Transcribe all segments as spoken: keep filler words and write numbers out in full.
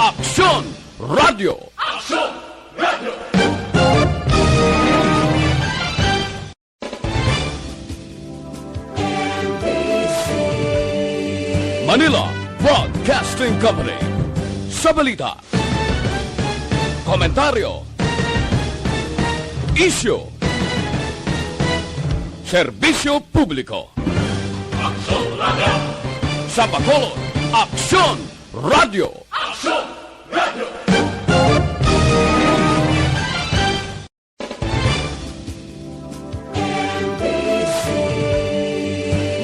Aksyon Radio. Aksyon Radio. Manila Broadcasting Company. Sa balita, komentaryo, isyu, serbisyo publiko. Aksyon Radio. Sa Bacolod, Aksyon Radio. Aksyon Radio.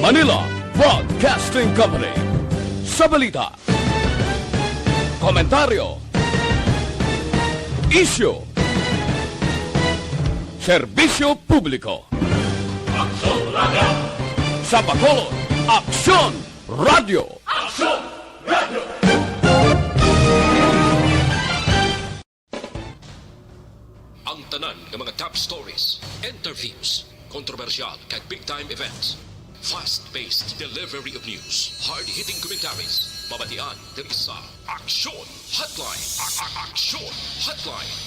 Manila Broadcasting Company. Sa balita, komentaryo, isyu, serbisyo publiko. Aksyon Radio. Sa Bacolod, Aksyon Radio. Aksyon Radio. Ang tanan nga mga top stories, interviews, kontrobersyal kag big time events, fast-paced delivery of news, hard-hitting commentaries, mabatian diri sa Aksyon Hotline. A- a- Aksyon Hotline.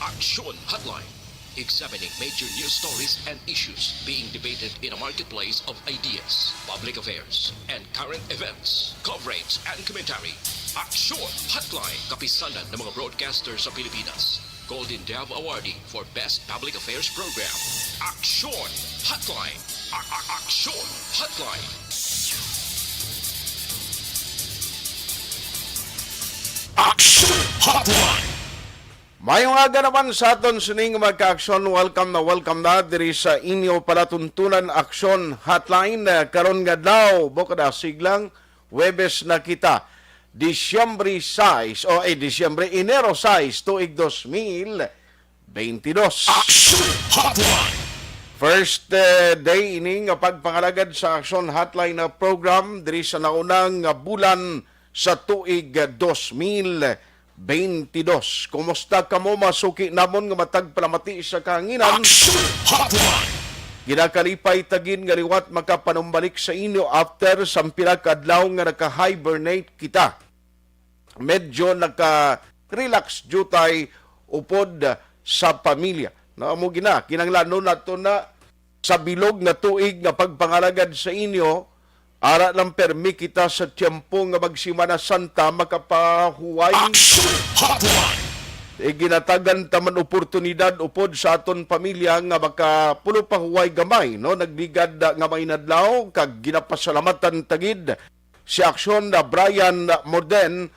Aksyon Hotline. Examining major news stories and issues being debated in a marketplace of ideas, public affairs, and current events. Coverage and commentary. Aksyon Hotline. Kapisanan ng mga broadcaster sa Pilipinas. Golden Dove Awardee for Best Public Affairs Program. Aksyon Hotline. A- a- Aksyon Hotline. Aksyon Hotline. Mayong aga naman sa aton sining mga ka-aksyon. Welcome na welcome na diri sa inyo palatuntunan Aksyon Hotline. Eh, karon nga adlaw, bukod asig lang, Huwebes na kita. Disyembre sais, o, eh, Disyembre, Enero sais, tuig dos mil beintidos. Aksyon Hotline. First, eh, day ini nga pagpangalagad sa Aksyon Hotline na program diri sa naunang nga bulan sa tuig, eh, dos mil beintidos. Kumusta kamo, mga suki namon nga matag palamati sa kahanginan? Aksyon Hotline. Ginakalipay ta gid nga liwat makapanumbalik sa inyo after sang pila ka adlaw nga naka-hibernate kita. Medyo naka-relax diutay upod sa pamilya. No, amo gina, kinahanglanon nato na sa bilog nga tuig nga pagpangalagad sa inyo, ara lang permi kita sa tiyempo nga mag-Semana Santa makapahuway. Aksyon Hotline. Iginatagan ta man oportunidad upod sa aton pamilya nga makapulo pa huway gamay, no? Nagligad, ah, nga mga inadlaw kag ginapasalamatan ta gid si Aksyon na Brian Morden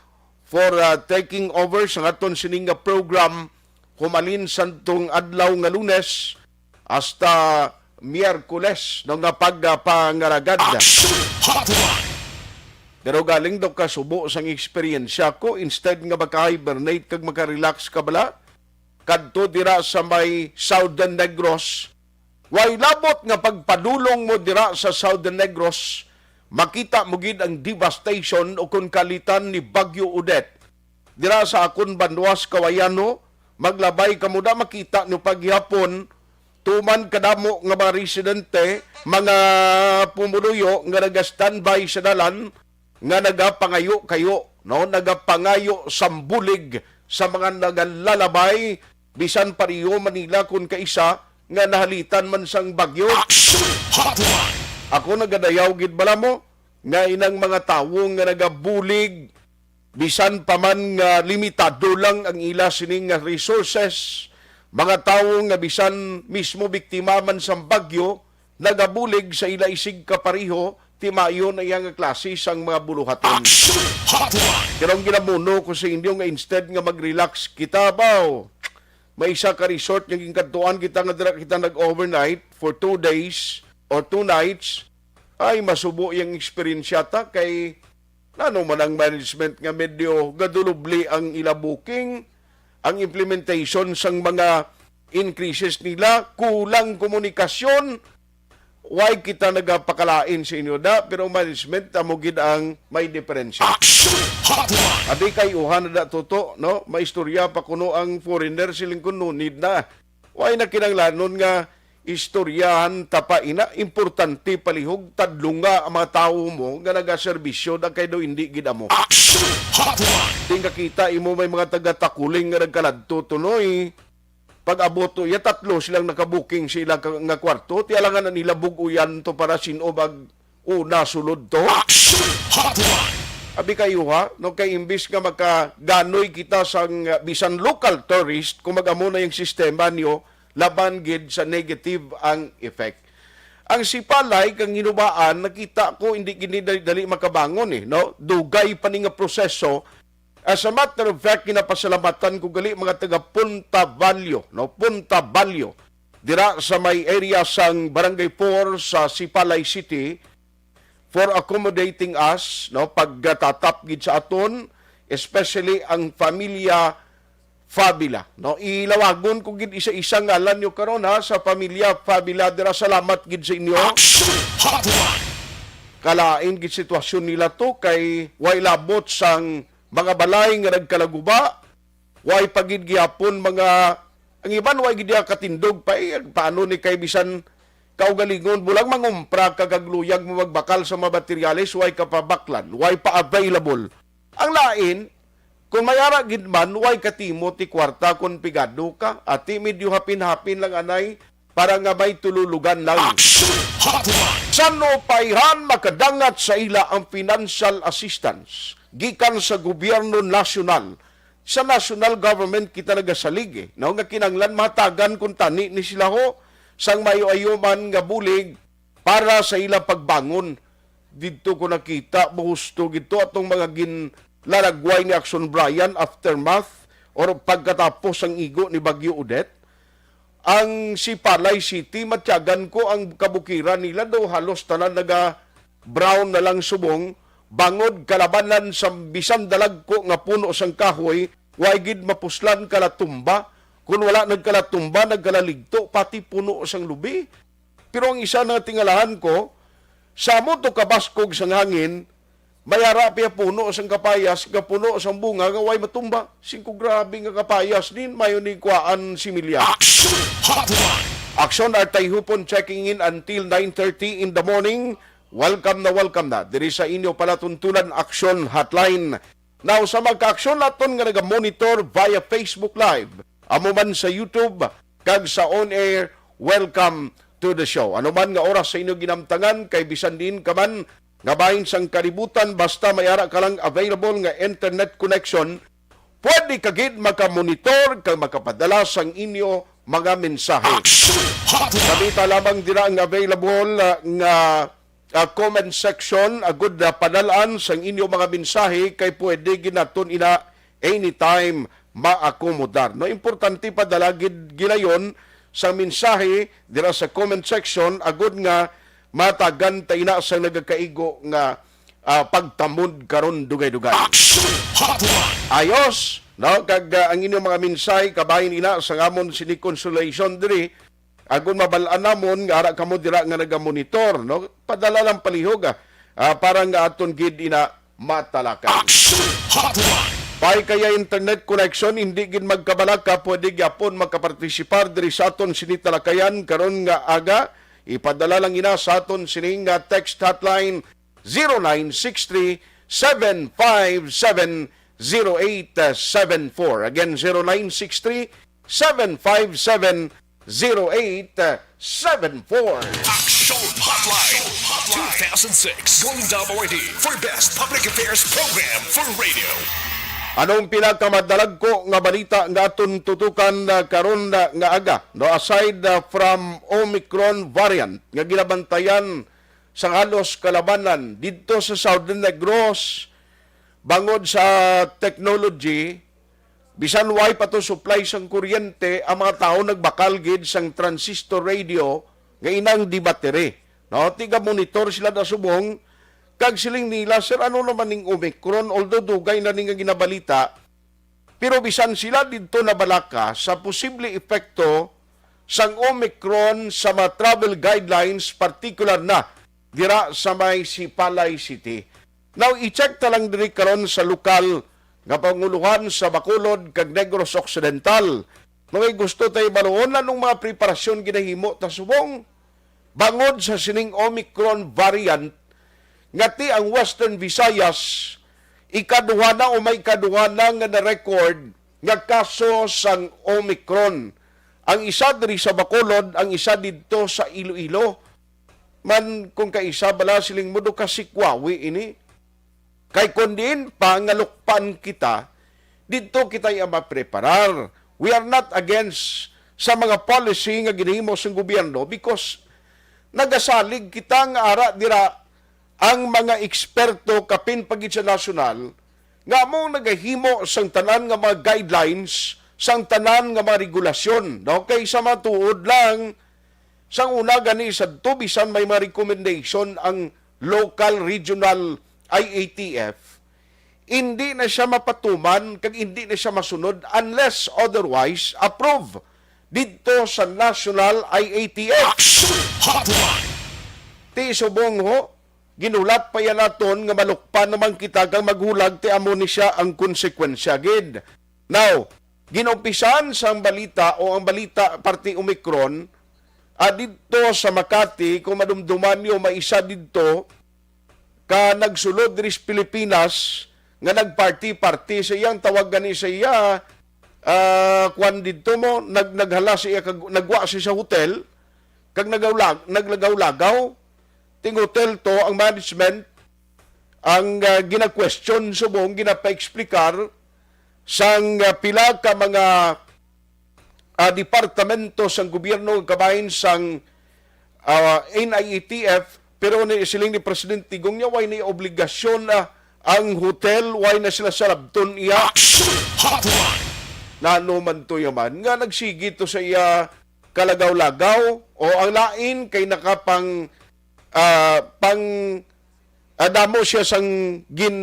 for, ah, taking over sa aton sining nga program humalin santo nga adlaw nga Lunes hasta Miyerkules, no, nga pagpangalagad. Aksyon Hotline. Pero galing daw kasubo sang eksperyensya ko, instead nga maka-hibernate kag maka-relax ka bala, kadto dira sa may Southern Negros, way labot nga pagpadulong mo dira sa Southern Negros, makita mo gid ang devastation o kon kalitan ni Bagyo Odette. Dira sa akon banwa sa Kawayano, maglabay kamo da, makita nyo pa gihapon, tuman kadamo nga mga residente, mga pumuluyo nga naga-standby sa dalan, nga nagapangayo-kayo, no? Nagapangayo sang bulig sa mga nagalalabay, bisan pareho man nila kon kaisa nga nahalitan man sang bagyo. Aksyon Hotline. Ako nagadayaw gid bala mo nga inang mga tawo nga nagabulig, bisan pa man nga limitado lang ang ila sining nga resources, mga tawo nga bisan mismo biktima man sang bagyo, nagabulig sa ila isig kapareho, timayon ang iya nga klase sang mga buluhaton. Action Hotline! Pero ang ginamuno ko sa inyo nga instead nga mag-relax kita, baw, may isa ka resort nga ginkadtuan kita nga dira kita nag-overnight for two days or two nights, ay masubo yang eksperyensya ta kay nano man ang management nga medyo gadulubli ang ila booking, ang implementation sang mga increases nila, kulang komunikasyon, way kita nagapakalain sa inyo da, pero management amo gid ang may diferensya. Action Hotline! Abi kay uhan na da, Toto, no? Maistorya pa kuno ang foreigner, siling ko, no need na. Way na kinahanglanon nga Istoryahan ta pa ina, importante palihog, tadlunga ang mga tawo mo nga nagaserbisyo na kay daw hindi gid amo. Action Hotline! Di nga kita imo may mga taga-Takuling nga nagkaladto tunoy. Pag-abot to, ya tatlo silang nakabuking sa ila ka, nga kwarto, ti alangan na nila bug-uyan to para sin-o mag una sulod to. Action Hotline! Abi kayo ha, no, kay imbis nga makaganoy kita sang, uh, bisan local tourist, kung mag-amo na yung sistema niyo, laban gid sa negative ang effect. Ang Sipalay kang hinubaan, nakita ko hindi gini dali, dali makabangon eh, no? Dugay pa ni nga proseso. As a matter of fact, ginapasalamatan ko gali mga taga Punta Vallo, no? Punta Vallo. Dira sa may area sang Barangay four sa Sipalay City for accommodating us, no? Paggatatap gid sa aton, especially ang familia Fabila, no? Ilawagon ko gid isa-isa ngalan nyo karon ha, sa familia Fabila dira. Salamat gid sa inyo. Action Hotline! Kalain gid sitwasyon nila to kay way labot sang mga balay nga nagkalaguba, way pa gid gihapon mga, ang iban way gid katindog pa, eh, paano ni kay bisan kaugalingon, bulang mangumpra ka kag luyag mo magbakal sa mga materyales, way ka pabaklan, way pa available. Ang lain, kung may ara gid man, way katimo ti kwarta kon pigado ka, ati medyo hapin-hapin lang anay, para nga may tululugan lang. Action Hotline! San upayhan makadangat sa ila ang financial assistance gikan sa gobyerno nasyonal, sa national government kita nagasalig, eh, no? Nga kinahanglan mahatagan kuntani ni sila ho sang maayo-ayo man nga bulig para sa ila pagbangon. Didto ko nakita, mahusto gid to atong mga ginlalagway ni Action Brian, aftermath or pagkatapos sang igo ni Bagyo Odette. Ang Sipalay City, matyagan ko ang kabukiran nila daw halos tanan naga brown na lang subong, bangod kalabanan sa bisan dalagko nga puno sang kahoy, way gid mapuslan kalatumba. Kun wala nagkalatumba, nagkalaligto, pati puno sang lubi. Pero ang isa na tingalahan ko, sa amo to kabaskog sang hangin, may ara pa puno sang kapayas nga puno sang bunga nga way matumba. Singko grabe nga kapayas din, mayo ni kuhaan similya. Action Hotline! Action Artayhupon checking in until nine thirty in the morning. Welcome na welcome na diri sa inyo palatuntunan Action Hotline. Now, sa mga ka-aksyon naton nga naga-monitor via Facebook Live, amo man sa YouTube, kag sa on-air, welcome to the show. Ano man nga oras sa inyo ginamtangan, kay bisan diin ka man, nga bahin sang kalibutan, basta may ara ka lang available nga internet connection, pwede ka gid makamonitor kag makapadala sang inyo mga mensahe. Action Hotline! Kabita lamang dira ang available, ah, nga, ah, comment section, agud na padalaan sang inyo mga mensahe, kay pwede gid naton ina anytime maakomodar. No, importante padala gid gilayon sang mensahe dira sa comment section, agud nga matagan ta ina sang nagakaigo nga, ah, pagtamod karon dugay-dugay. Action Hotline! Ayos, no? Kag, ah, ang inyong mga mensahe, kabahin ina sa ngamon sini consolation diri. Agon mabalaan namon nga ara kamo dira nga nagamonitor, no? Padala lang palihog, ah, ah, para nga aton gid ina matalakay. Action Hotline! Pay kaya internet connection, hindi gid magkabalaka, pwede gyapon makapartisipar diri sa aton sini talakayan karon nga aga. Ipadala lang ina sa aton sini nga text hotline, zero nine six three, seven five seven, zero eight seven four. Again, zero nine six three, seven five seven, zero eight seven four. Action Hotline two thousand six Golden Dome Awardee for Best Public Affairs Program for Radio. Anong pinakamadalagko nga balita nga aton tutukan, ah, karon, ah, nga aga? No, aside, ah, from Omicron variant nga ginabantayan sa halos kalabanan didto sa Southern Negros, bangod sa technology, bisan way pa to supply sang kuryente, ang mga tawo nagbakal gid sang transistor radio nga inang di battery. No, tiga-monitor sila na subong, kag siling nila, "Sir, ano naman ning Omicron?" Although dugay na ni nga ginabalita, pero bisan sila didto nabalaka sa posible epekto sang Omicron sa mga travel guidelines, partikular na dira sa may Sipalay City. Now, i-check ta lang diri karon sa lokal nga pangulohan sa Bacolod kag Negros Occidental. May gusto tayo baluon, anong mga preparasyon ginahimo ta subong bangod sa sining Omicron variant nga ti ang Western Visayas ikaduha na o may ikaduha na nga na-record nga kaso sang Omicron. Ang isa diri sa Bacolod, ang isa didto sa Iloilo. Man kung kaisa bala siling mo do ka sikwawi ini. Kay kung diin pa nga lukpan kita, didto kita iya mapreparar. We are not against sa mga policy nga ginahimo sang gobyerno because nagasalig kita nga ara dira ang mga eksperto kapin pa gid sa nasyonal nga amo nagahimo sang tanan nga mga guidelines, sang tanan nga mga regulasyon, no? Kay sa matuod lang, sang una gani sadto bisan may mga recommendation ang local regional I A T F, hindi na siya mapatuman kag hindi na siya masunod unless otherwise approved didto sa National I A T F. Action Hotline! Ti subong ho, ginulat pa yan naton nga malukpan naman kita kang maghulag ti amo ni siya ang konsekwensya gid. Now, ginumpisan sang balita o ang balita parte Omicron, ah, didto sa Makati, kung madumduman niyo, may isa didto ka nagsulod diri sa Pilipinas nga nagparty-party sa iyang tawag gani sa iya, ah, kwan didto mo, nag-, naghala sa iya, kag-, nagwa siya sa hotel, kag nagawlag-, naglagaw-lagaw. Ting hotel to, ang management, ang, ah, gina-question subong, ginapaeksplikar sang, ah, pila ka mga, ah, departamento sang gobyerno kabahin sang, ah, N I A T F, pero ni siling ni Presidente Digong niya, way ni obligasyon, ah, ang hotel, way na sila salabton iya. Action Hotline! Nano man to yaman nga nagsigi to sa iya kalagaw-lagaw o ang lain kay nakapang, ah, pang, ah, damo siya sang gin,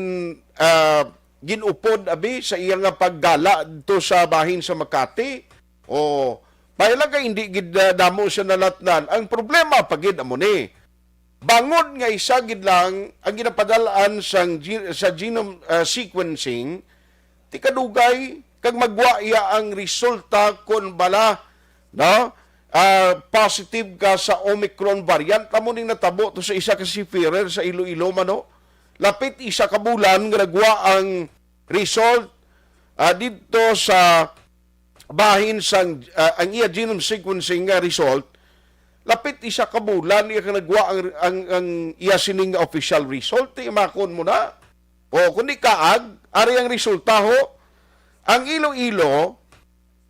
ah, gin-upod abi sa iya nga paggala didto sa bahin sa Makati. O, may lang kay hindi gid, ah, damo siya nalatnan. Ang problema pa gid amo ni, bangod nga isa gid lang ang ginapadal-an sang ge-, sa genome, ah, sequencing, ti kadugay kag magwa iya ang resulta kon bala, no? Ah, positive ka sa Omicron variant. Amo ning natabo to sa isa ka seafarer sa Iloilo man, no? Lapit isa ka bulan nga nagwa ang result, ah, didto sa bahin sang, ah, ang iya genome sequencing nga result. Lapit isa ka bulan iya ka nagwa ang, ang, ang iya sining nga official result. Ti makon mo na. O, kundi kaag, ari ang resulta, ho. Ang Iloilo,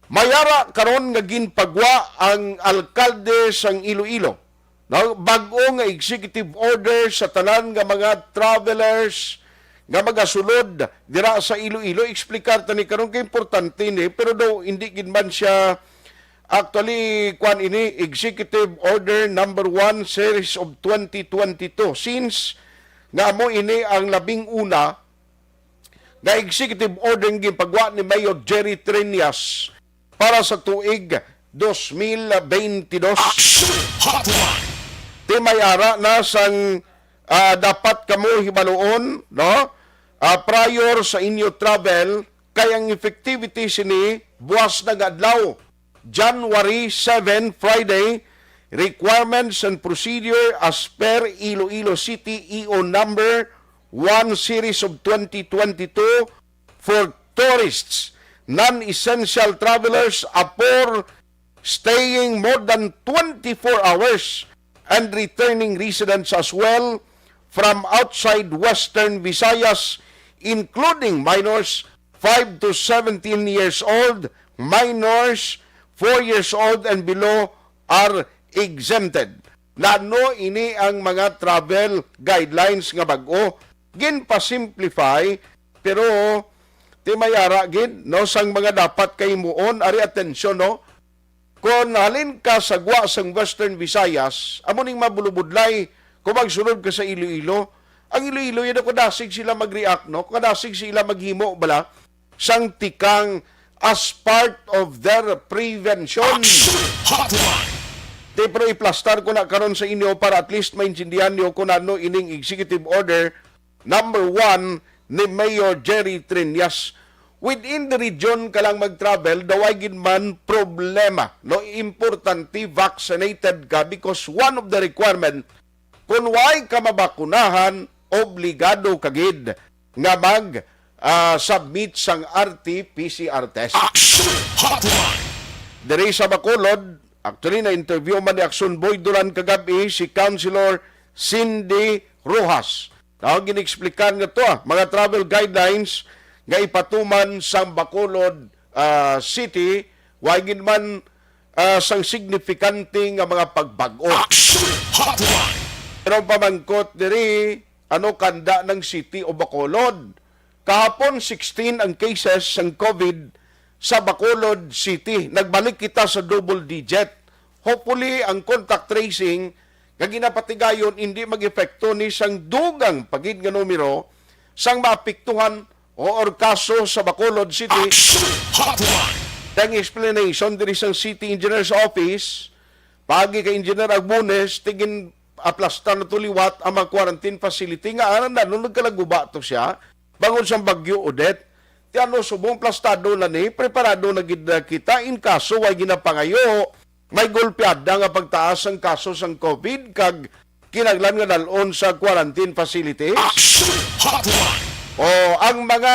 may ara karon nga ginpagwa ang alkalde sang Iloilo. No? Bag-o nga executive order sa tanan nga mga travelers nga magasulod dira sa Iloilo. Explicar ta ni karon kay importante ni, pero daw hindi gid man siya actually, kwan ini, Executive Order number one, series of twenty twenty-two. Since nga amo ini ang labing una nga executive order nga ginpagwa ni Mayor Jerry Treñas para sa tuig dos mil bentidós. Action Hotline! Ti may ara na sang, ah, dapat kamo hibaluon, no? Ah, prior sa inyo travel, kay ang effectivity sini buas na nga adlaw. January seven, Friday, requirements and procedure as per Iloilo City E O number one series of twenty twenty-two for tourists, non-essential travelers, apor staying more than twenty-four hours, and returning residents as well from outside Western Visayas, including minors five to seventeen years old, minors four years old and below are exempted. Nano ini ang mga travel guidelines nga bag-o? Ginpa-simplify, pero ti may ara gid, no, sang mga dapat kahimuon. Ari, atensyon, no? Kon halin ka sa gwa sang Western Visayas, amo ning mabulubudlay kung magsulod ka sa Iloilo. Ang Iloilo, yan ako, kadasig sila mag-react, no? Kadasig sila maghimo bala sang tikang as part of their prevention. Action Hotline! Ti, pero iplastar ko na karon sa inyo para at least maintindihan niyo kung ano ining executive order number one ni Mayor Jerry Treñas. Within the region ka lang mag-travel, daw ay gid man problema, no? Importante vaccinated ka, because one of the requirement, kung way ka mabakunahan, obligado ka gid nga mag, ah, submit sang R T P C R test. Action Hotline! Diri sa Bacolod, actually, na-interview man ni Action Boy Duran kagabi si Councilor Cindy Rojas. Now, gin-explicar nga to, ah, mga travel guidelines nga ipatuman sang Bacolod, ah, City, way gid man, ah, sang signifikante nga mga pagbag-o. Action Hotline! Pero ang pamangkot diri, ano kanda ng City o Bacolod? Kahapon, sixteen ang cases sang COVID sa Bacolod City. Nagbalik kita sa double digit. Hopefully, ang contact tracing nga ginapatigayon hindi mag-epekto ni sang dugang pa gid nga numero sang maapektuhan o, or kaso sa Bacolod City. Action Hotline! Ang explanation diri sang City Engineer's Office, pagi kay Engineer Agbones, tigin aplastar na to liwat ang mga quarantine facility nga aran na nung nagkalaguba to siya bangod sang Bagyo Odette. Ti ano, subong plastado na ni, preparado na gid na kita in kaso way ginapangayo, may golpeada nga pagtaas ang kaso sang COVID kag kinahanglan nga dalon sa quarantine facility. Action Hotline! O, ang mga,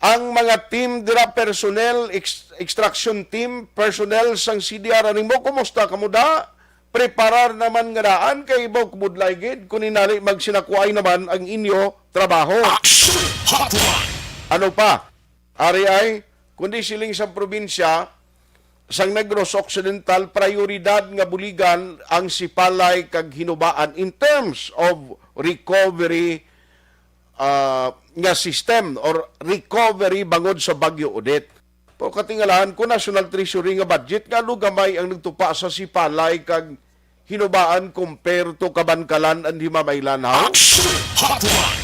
ang mga team dira, personnel, ex-, extraction team, personnel sang C D R, animo, kumusta kamo da? Preparar naman nga daan kay ibaw budlay gid, kung inali magsinakuay naman ang inyo trabaho. Action Hotline! Ano pa? Ari ay, kundi siling sa probinsya, sang Negros Occidental, prioridad nga buligan ang Sipalay kag Hinubaan in terms of recovery, ah, nga system or recovery bangod sa Bagyo Odette. Pero katingalahan ko, National Treasury nga budget, nga ano gamay ang nagtupa sa Sipalay kag Hinubaan compare to Kabankalan and Himamaylan, ha? Action Hotline!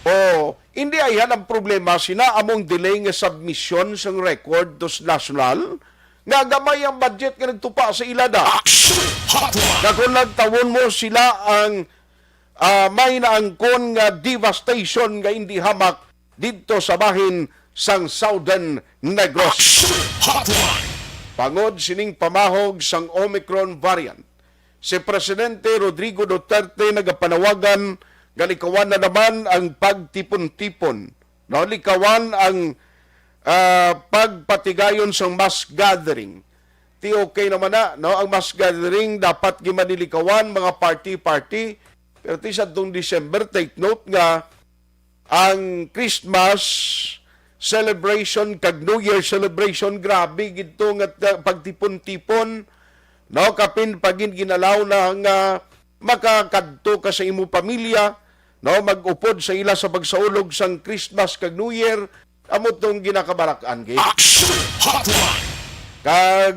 O, hindi ayhan ang problema, sina among delay nga submission sang record to s-, national, nga gamay ang budget nga nagtupa sa ilada. Action Hotline! Nga kung lagtawon mo sila ang, ah, may naangkon nga devastation nga hindi hamak didto sa bahin sang Southern Negros. Action Hotline! Bangod sining pamahog sang Omicron variant, si Presidente Rodrigo Duterte nagapanawagan nga likawan na naman ang pagtipon-tipon, no? Likawan ang, ah, pagpatigayon sang mass gathering. Ti okay naman na, no? Ang mass gathering dapat gid man ni likawan, mga party-party. Pero ti sadtong December, take note nga ang Christmas celebration kag New Year celebration, grabe gid to nga ta-, pagtipon-tipon, no? Kapin pa gid ginalaw na nga makakadto ka sa imo pamilya, no? Mag-upod sa ila sa pagsaulog sang Christmas kag New Year, amo tong ginakabarak-an gid. Action Hotline! Kag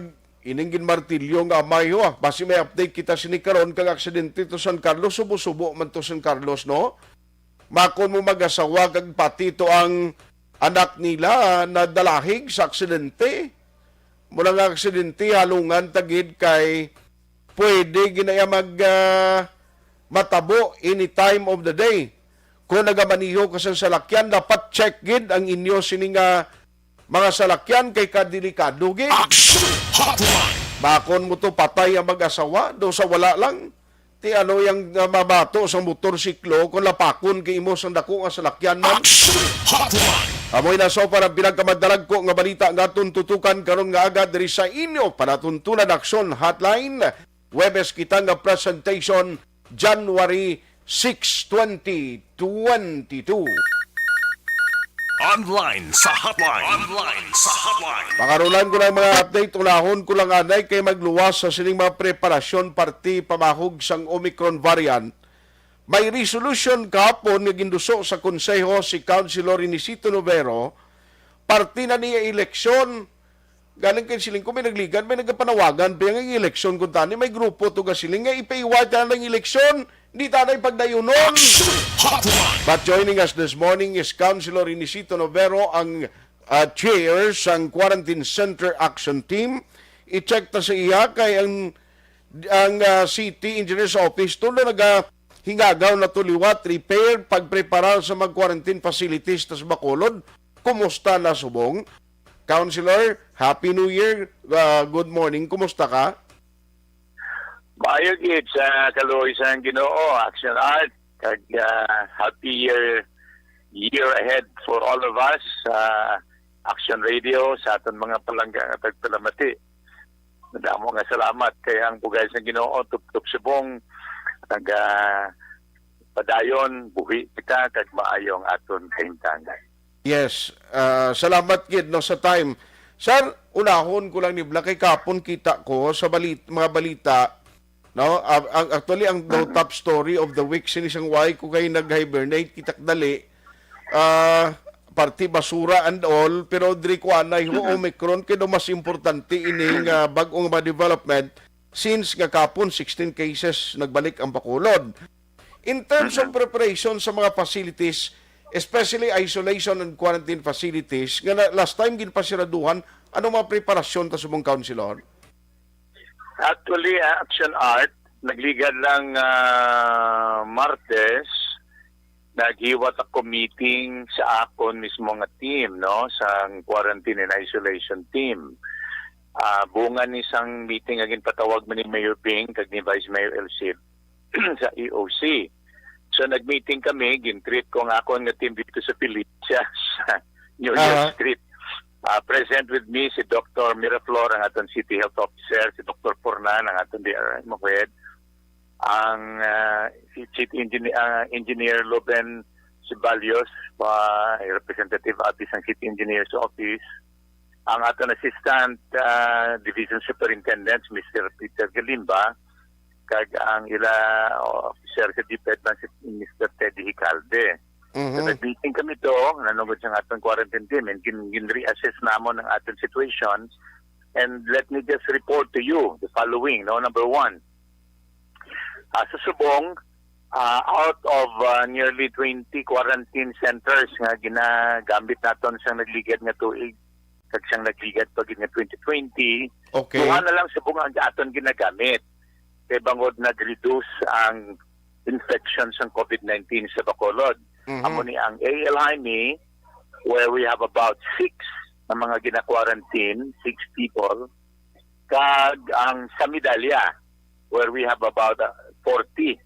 ining ginmartilyo nga amay, ho, ah, basi may update kita sini karon kag aksidente to San Carlos, subo-subo man to San Carlos, no? Makon mo mag-asawa kag pati to ang anak nila nadalahig sa aksidente. Mura nga aksidente, halungan ta gid kay pwede ginaya mag, ah, matabo any time of the day. Kung nagamaniho ka sa salakyan, dapat check gid ang inyo sini nga mga salakyan kay kadelikado gid. Action Hotline! Makon mo to patay ang mag-asawa, do sa wala lang. Ti ano yang, ah, mabato sang motorsiklo kung lapakon kay imo sang dako nga salakyan man? Action Hotline! Amoy na so para ang pinagkamadalagko nga balita nga aton tutukan karon nga aga diri sa inyo panatuntunan Action Hotline. Huwebes kita nga presentation, January six, twenty twenty-two. Online sa hotline. Online sa hotline. Pakarulan ko lang mga update, unahon ko lang anay kay magluwas sa sining mga preparasyon parte pamahog sang Omicron variant. May resolution kahapon nga ginduso sa Konseho si Councilor Inesito Novero, parte na niya eleksyon. Galing kay siling ko, may nagligan, may nagapanawagan pa yung eleksyon kung tani, may grupo to ga siling nga ipaiway ta lang eleksyon, di tanay pagdayunon. Action Hotline! But joining us this morning is Councilor Inesito Novero, ang, ah, chair sang Quarantine Center Action Team. I-check ta sa iya kay ang, ang, ah, City Engineer's Office tulo nagahingagaw na to liwat, repair, pagpreparar sa mga quarantine facilities ta sa Bacolod. Kumusta na subong? Councilor, Happy New Year. Ah, good morning. Kumusta ka? Maayo gid sa kaluoy sang Ginoo, Action Art, kag, ah, happy year, year ahead for all of us sa Action Radio, sa aton mga palangga nga tagpalamati. Madamo nga salamat kay ang bugay sang Ginoo tubtob subong, nag, ah, padayon, buhi kita, kag maayo ang aton kahimtangan. Yes, ah, salamat gid, no, sa time. Sir, unahon ko lang ni Bla, kay kapon kita ko sa balit-, mga balita, no? Ah, ang, actually, ang the top story of the week, sini sang why ko kay nag-hibernate, kita dali, ah, party basura and all, pero diri ko anay ho, Omicron, kay daw mas importante ining, ah, bag-ong mga development, since nga kapon, sixteen cases nagbalik ang Bacolod. In terms of preparation sa mga facilities, especially isolation and quarantine facilities, nga na, last time ginpasiraduhan, ano mga preparasyon ta subong, Councilor? Actually, ah, Action Art, nagligad lang, ah, Martes, naghiwat ako meeting sa akon mismo nga team, no, sa quarantine and isolation team. Ah, bunga ni sang meeting nga ginpatawag man ni Mayor Bing kag ni Vice Mayor El Cid sa E O C. So, nag-meeting kami, gin-treat ko ang akon nga team dito sa Felicia, sa New Year's Aha. Street. Ah, present with me si Doctor Miraflor, ang aton City Health Officer, si Doctor Pornan, ang aton D R M head, ang, ah, si Chief Engineer, ah, Engineer Loben Ceballos, pa representative abi sang City Engineer's Office, ang aton Assistant, ah, Division Superintendent, Mister Peter Galimba, kag ang ila officer sa DepEd man si Mister Teddy Hicalde. So, Mhm. nag-meeting kami to, nanungod sa aton quarantine team, and gin-, gin-reassess namon ang aton situation. And let me just report to you the following, no? Number one, ah, sa subong, ah, out of, ah, nearly twenty quarantine centers nga ginagamit naton sa nagligad nga tuig, kag sang nagligad pa gid nga twenty twenty, Okay. duha na lang subong ang aton ginagamit. Kay bangod nag-reduce ang infection sang COVID nineteen sa Bacolod. Mhm. Amo ni ang A L Jaime, where we have about six na mga gina-quarantine, six people, kag ang sa Medalla, where we have about, uh, forty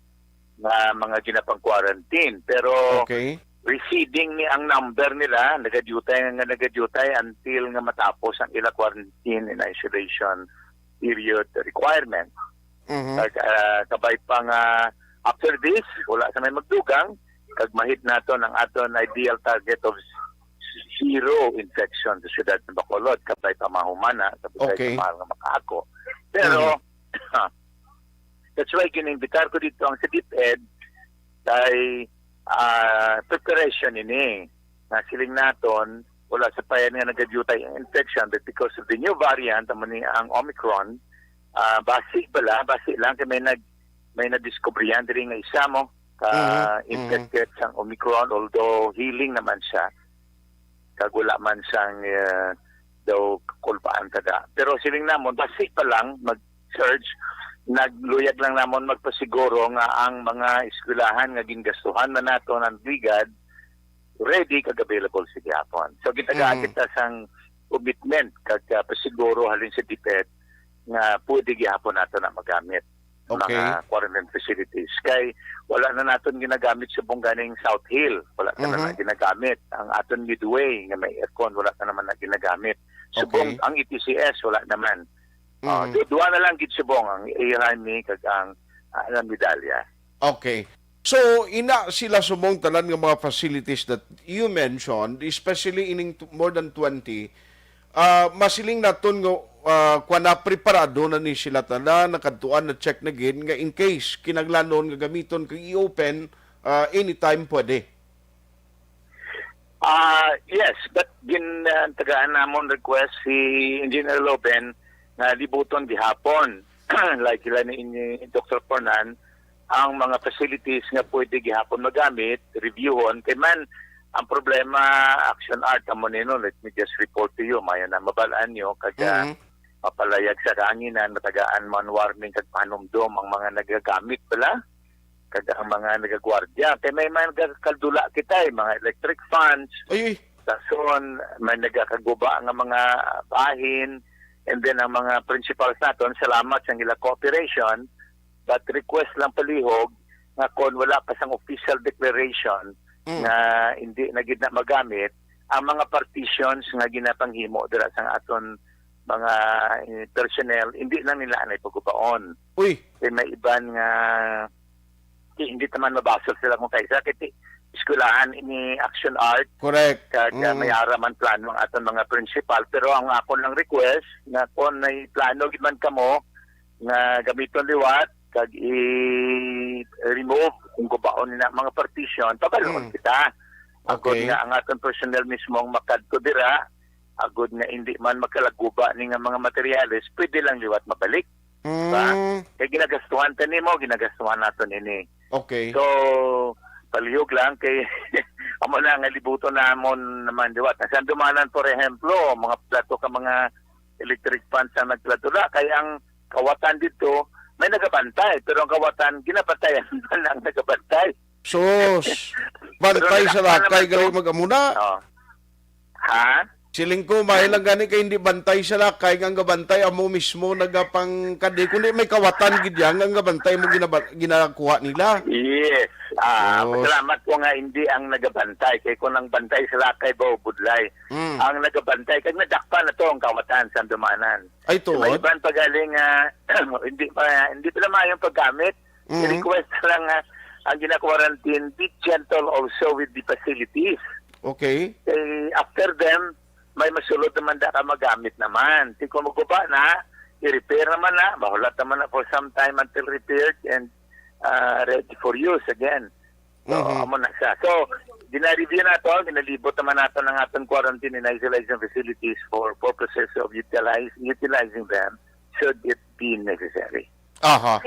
na mga ginapang-quarantine. Pero Okay. receding ni ang number nila, nagadutay nga nagadutay until nga matapos ang ila quarantine and isolation period requirement. Mhm. Kag, ah, kabay pa nga after this, wala sa may magdugang, kag ma-hit naton ang aton ideal target of zero infection sa siyudad ng Bacolod, kabay pa mahumana, kabay Okay. pa mahal nga makaako. Pero, Mhm. that's why gin-imbitar ko dito ang sa DepEd kay, ah, preparation ini. Nga siling naton, wala sa payan nga nagadutay ang infection, but because of the new variant, amo ni ang Omicron, ah, basi bala, basi lang kay may nag-, may nadiskubrihan diri nga isa mo ka Mhm, mhm. infected sang Omicron, although healing naman siya. Kag wala man sang, eh, daw kulbaan kada. Pero siling namon, basi pa lang mag-surge, nagluyag lang namon magpasiguro nga ang mga eskwelahan nga gingastuhan na nato ng ligad, ready kag available sa gihapon. So, gitagaan Mhm. kita sang commitment kag, ah, pasiguro halin sa DepEd nga pwede gihapon nato na magamit Okay. mga quarantine facilities. Kay wala na naton ginagamit subong ganing South Hill. Wala na Mhm. na ginagamit ang aton Midway nga may aircon. Wala na naman na ginagamit. Subong Okay. ang E T C S, wala naman. Ah, Mhm. du-, duha na lang gid subong, ang A L Jaime kag ang, ah, ang Medalla. Okay. So, ina sila subong tanan nga mga facilities that you mentioned, especially ining t-, more than twenty, ah, masiling naton nga, ah, kwan na, preparado na ni sila tanan, nakadtuan, na-check na gid, nga in case kinahanglanon nga gamiton kag i-open, ah, anytime pwede. Ah, yes, but gin, ah, tagaan namon request si Engineer Loben nga libuton gihapon, like sila ni, ni Doctor Pornan, ang mga facilities nga pwede gihapon magamit, reviewon. Kay man, ang problema, Action Art, amo nino, let me just report to you, mayo na mabalaan nyo, kag, ah, Mhm. mapalayag sa kahanginan, matagaan man warning kag panumdom ang mga nagagamit bala, kag ang mga nagagwardya. Kay may mga nagakaldula kita, eh, mga electric fans, Ay, ay. Dason, may nagakaguba nga mga bahin, and then ang mga principals naton, salamat sa ila cooperation, but request lang palihog nga kon wala pa sang official declaration Mm. nga hindi na gid na magamit, ang mga partitions nga ginapanghimo dira sang aton mga, eh, personnel, hindi lang nila anay pagubaon. Uy. Kay may iban nga, di, hindi naman mabasol sila kung kaisa. Kay ti-, eskwelahan ini action art. Correct. Kag, ah, Mm. may ara man plano ang aton mga principal. Pero ang akon lang request, nga kung may plano gid man kamo, nga gamiton liwat, kag i-remove kung gubaon na mga partition, pabalon Mm. kita. Agod Okay. nga ang aton personnel mismo ang makadto dira, agod nga hindi man makalaguba ni nga mga materyales, pwede lang liwat mabalik. Ba? Mm. Kay ginagastuhan ta nimo, ginagastuhan naton ini. Okay. So, palihog lang kay amo na nga libuton namon naman liwat. Sa Andumanan, for example, mga plato ka mga electric fans ang nagplatula, kay ang kawatan dito may nagabantay, pero ang kawatan ginabantayan man ang nagabantay. Sus, Pero bantay sa nagakpan lakay naman gali to. Mag-amuna. Oh. Ha? Siling ko, may lang gani kay hindi bantay sa lakay, nga ang gabantay amo mismo nagapangkadi, kundi may kawatan gid yan, nga ang gabantay mo ginaba-, ginakuha nila. Yes. Ah, Sus. Salamat po nga hindi ang nagabantay, kay kung ang bantay sa lakay ba o budlay, Mm. ang nagabantay, kag nadakpan na to ang kawatan sa Andumanan. Ay, Sa tuod? Maiban pa galing, ah, hindi pa, hindi pa na maayong paggamit. Mm. I-request lang nga ang gina-quarantine, be gentle also with the facilities. Okay. Eh, after them, may masulod naman da ka magamit naman. Ti kung maguba na, i-repair naman na, mahulat naman na for some time until repaired and, ah, ready for use again. So, Mhm. amo na siya. So, gina-review nato, ginalibot naman nato ng aton quarantine and isolation facilities for purposes of utilize, utilizing them should it be necessary. Aha.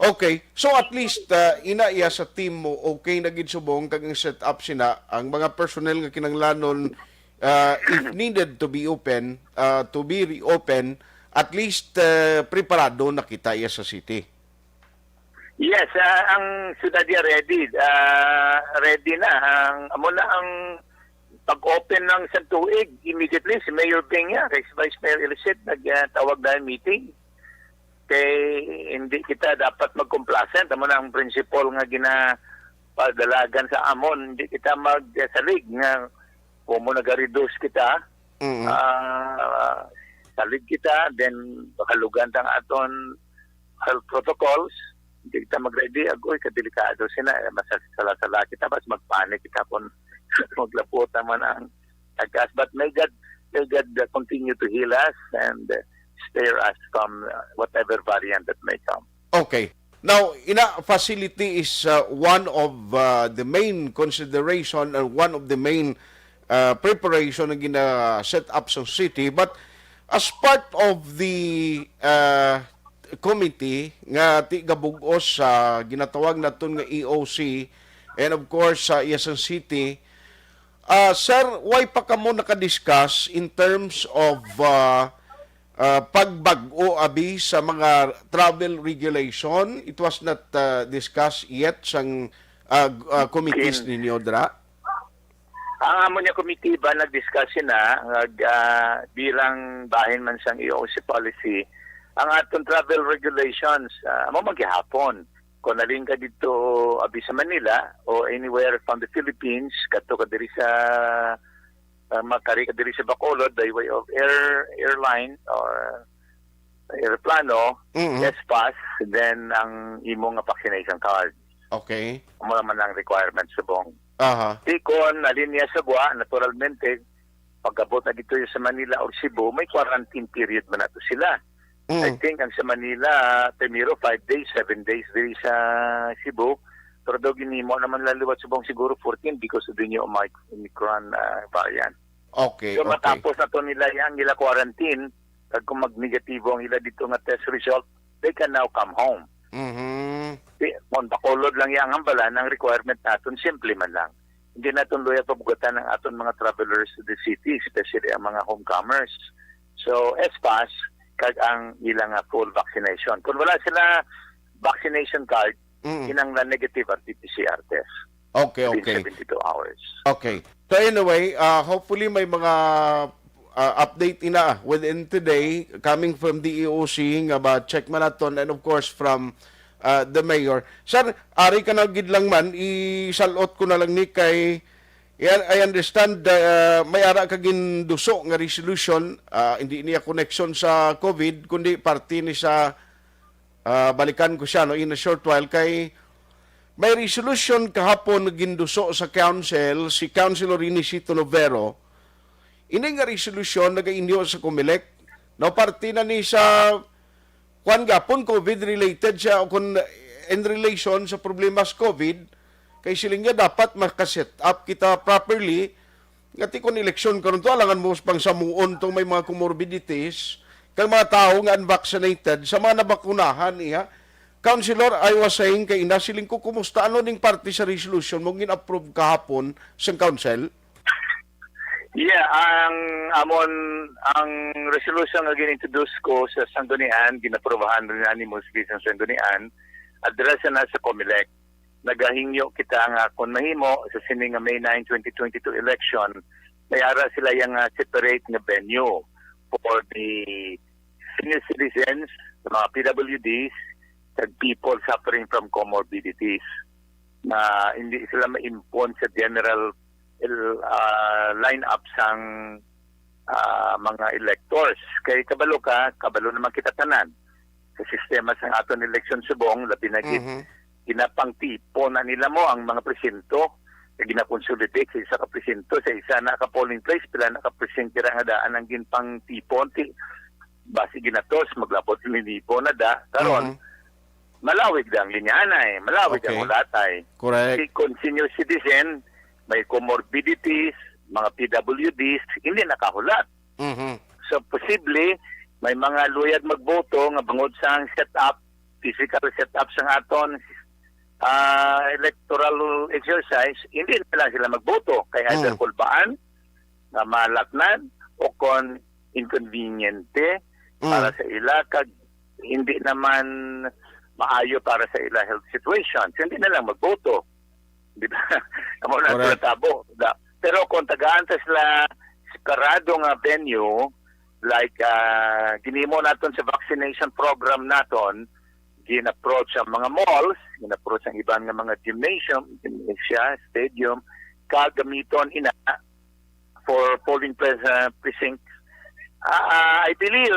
Okay. So, at least, ah, ina iya sa team mo, okay na gid subong kag ang setup sina, ang mga personnel nga kinahanglanon, ah, if needed to be open, ah, to be reopen, at least, ah, preparado na kita iya sa city. Yes, ah, ang syudad niya ready. Ah, ready na. Ang, amo na ang pag-open ng isang tuig, immediately si Mayor Peña, kay si Vice Mayor Elicet, nagtawag na yung meeting. Kay hindi kita dapat mag-complacent. Amo na ang principle nga ginapadalagan sa amon. Hindi kita magsalig nga kung mo nag-reduce kita, Mm. ah, salig kita, then makalugan tang aton health protocols. Hindi kita mag-ready, agoy, kadelikado sina, eh, masasala-sala kita, bas magpanik kita kung maglapot naman ang agkas. But may God, may God, uh, continue to heal us and, uh, spare us from, uh, whatever variant that may come. Okay. Now, ina, facility is, uh, one of, uh, the main consideration and one of the main, uh, preparation na gina-set up sa city. But as part of the, uh, committee nga ti gabug-os sa ginatawag naton nga E O C, and of course sa Quezon City, uh, sir, why pa kamo nakadiscuss in terms of, uh, ah, pagbag-o abi sa mga travel regulation? It was not, ah, discussed yet sang, ah, g-, ah, committees Kin- ninyo dira? Ang amo niya komitiba nag-discuss na nga, ah, bilang bahin man sang E O C policy, ang aton travel regulations, ah, amo man gihapon. Kung naling ka dito abi sa Manila o anywhere from the Philippines, kadto ka diri sa uh, makari ka diri sa Bacolod by way of air, airline or aeroplano, Mm-hmm. S pass, then ang imo nga vaccination card. Okay. Amo naman ang requirement subong. Aha. Di kon nalinya sa Gua, naturalmente, pag-abot na dito sa Manila or Cebu, may quarantine period man nato sila. I Mm. think ang sa Manila, primero, five days, seven days diri sa Cebu. Pero daw ginimo naman lang liwat subong siguro fourteen because of the new Omic-, Omicron, ah, variant. Okay, So, okay. matapos na to nila yang ila quarantine, kag kung mag-negatibo ang ila dito nga test result, they can now come home. Mhm. Di, kung Bacolod lang yang hambalan, ang requirement naton, simple man lang. Hindi naton luya pabugatan ang aton mga travelers to the city, especially ang mga homecomers. So, S pass, kag ang ilang, ah, full vaccination. Kung wala sila vaccination card, Mm. kinahanglan negative ang T P C R test Okay, within okay. seventy-two hours. Okay. So anyway, uh, hopefully may mga uh, update ina within today coming from the E O C nga ba-check man naton, and of course from uh, the mayor. Sir, ari ka na gid lang man, isalot ko na lang ni kay, yan, I understand uh, may ara ka ginduso nga resolution, uh, hindi niya connection sa COVID kundi parte ni sa Ah, balikan ko siya, no, in a short while, kay may resolution kahapon nga ginduso sa council si Councilor Inesito Novero. Ini nga resolution nagainyo sa Comelec. Now, parte na ni sa, kwan gapon, COVID related siya, o kung in relation sa problema sa COVID, kay siling niya dapat maka-set up kita properly nga ti kon eleksyon karon to, alangan mo pang samuon tong may mga comorbidities kag mga tawo nga unvaccinated sa mga nabakunahan, iya. Councilor, I was saying kay ina, siling ko, kumusta, ano ning parte sa resolution mo gin-approve kahapon sang council? Yeah, ang amon, ang resolution nga gin-introduce ko sa Sanggunian, ginaprobahan unanimously sa Sanggunian, address na sa Comelec. Nagahingyo kita nga kung mahimo sa sini nga May nine, twenty twenty-two election, may ara sila yang ah, separate nga venue for the senior citizens, sa mga P W Ds, and people suffering from comorbidities na hindi sila ma-impon sa general ah, lineup sang ah, mga electors. Kay kabalo ka, kabalo naman kita tanan sa sistema sang aton eleksyon subong, labi na gid Mhm. ginapangtipon na nila mo ang mga presinto. Kay ginakonsolidate sa isa ka presinto, sa isa na ka polling place, pila na ka presinto ra nga daan ang ginpangtipon. Ti, basi ginatos, maglabot libo na da. Karon, Mhm. malawig da ang linyahanay, malawig Okay. ang hulatay. Correct. Si kon senior citizen, may comorbidities, mga P W Ds, hindi nakahulat. Mhm. So, posible, may mga luyag magboto nga bangod sa setup, physical setup sang aton ah, electoral exercise, hindi na lang sila magboto. Kay either Mm. kulbaan, nga malatnan, o kon inconveniente Mm. para sa ila, kag hindi naman maayo para sa ila health situation. So, hindi na lang magboto. Di ba? Amo na ang Correct. Tabo. Da. Pero kung tagaan ta sila separado nga venue, like ah, ginimo naton sa vaccination program naton, gin-approach ang mga malls, gin-approach ang iban nga mga gymnasium, gymnasia, stadium, kag gamiton ina for polling pre- uh, precincts. Ah, ah, I believe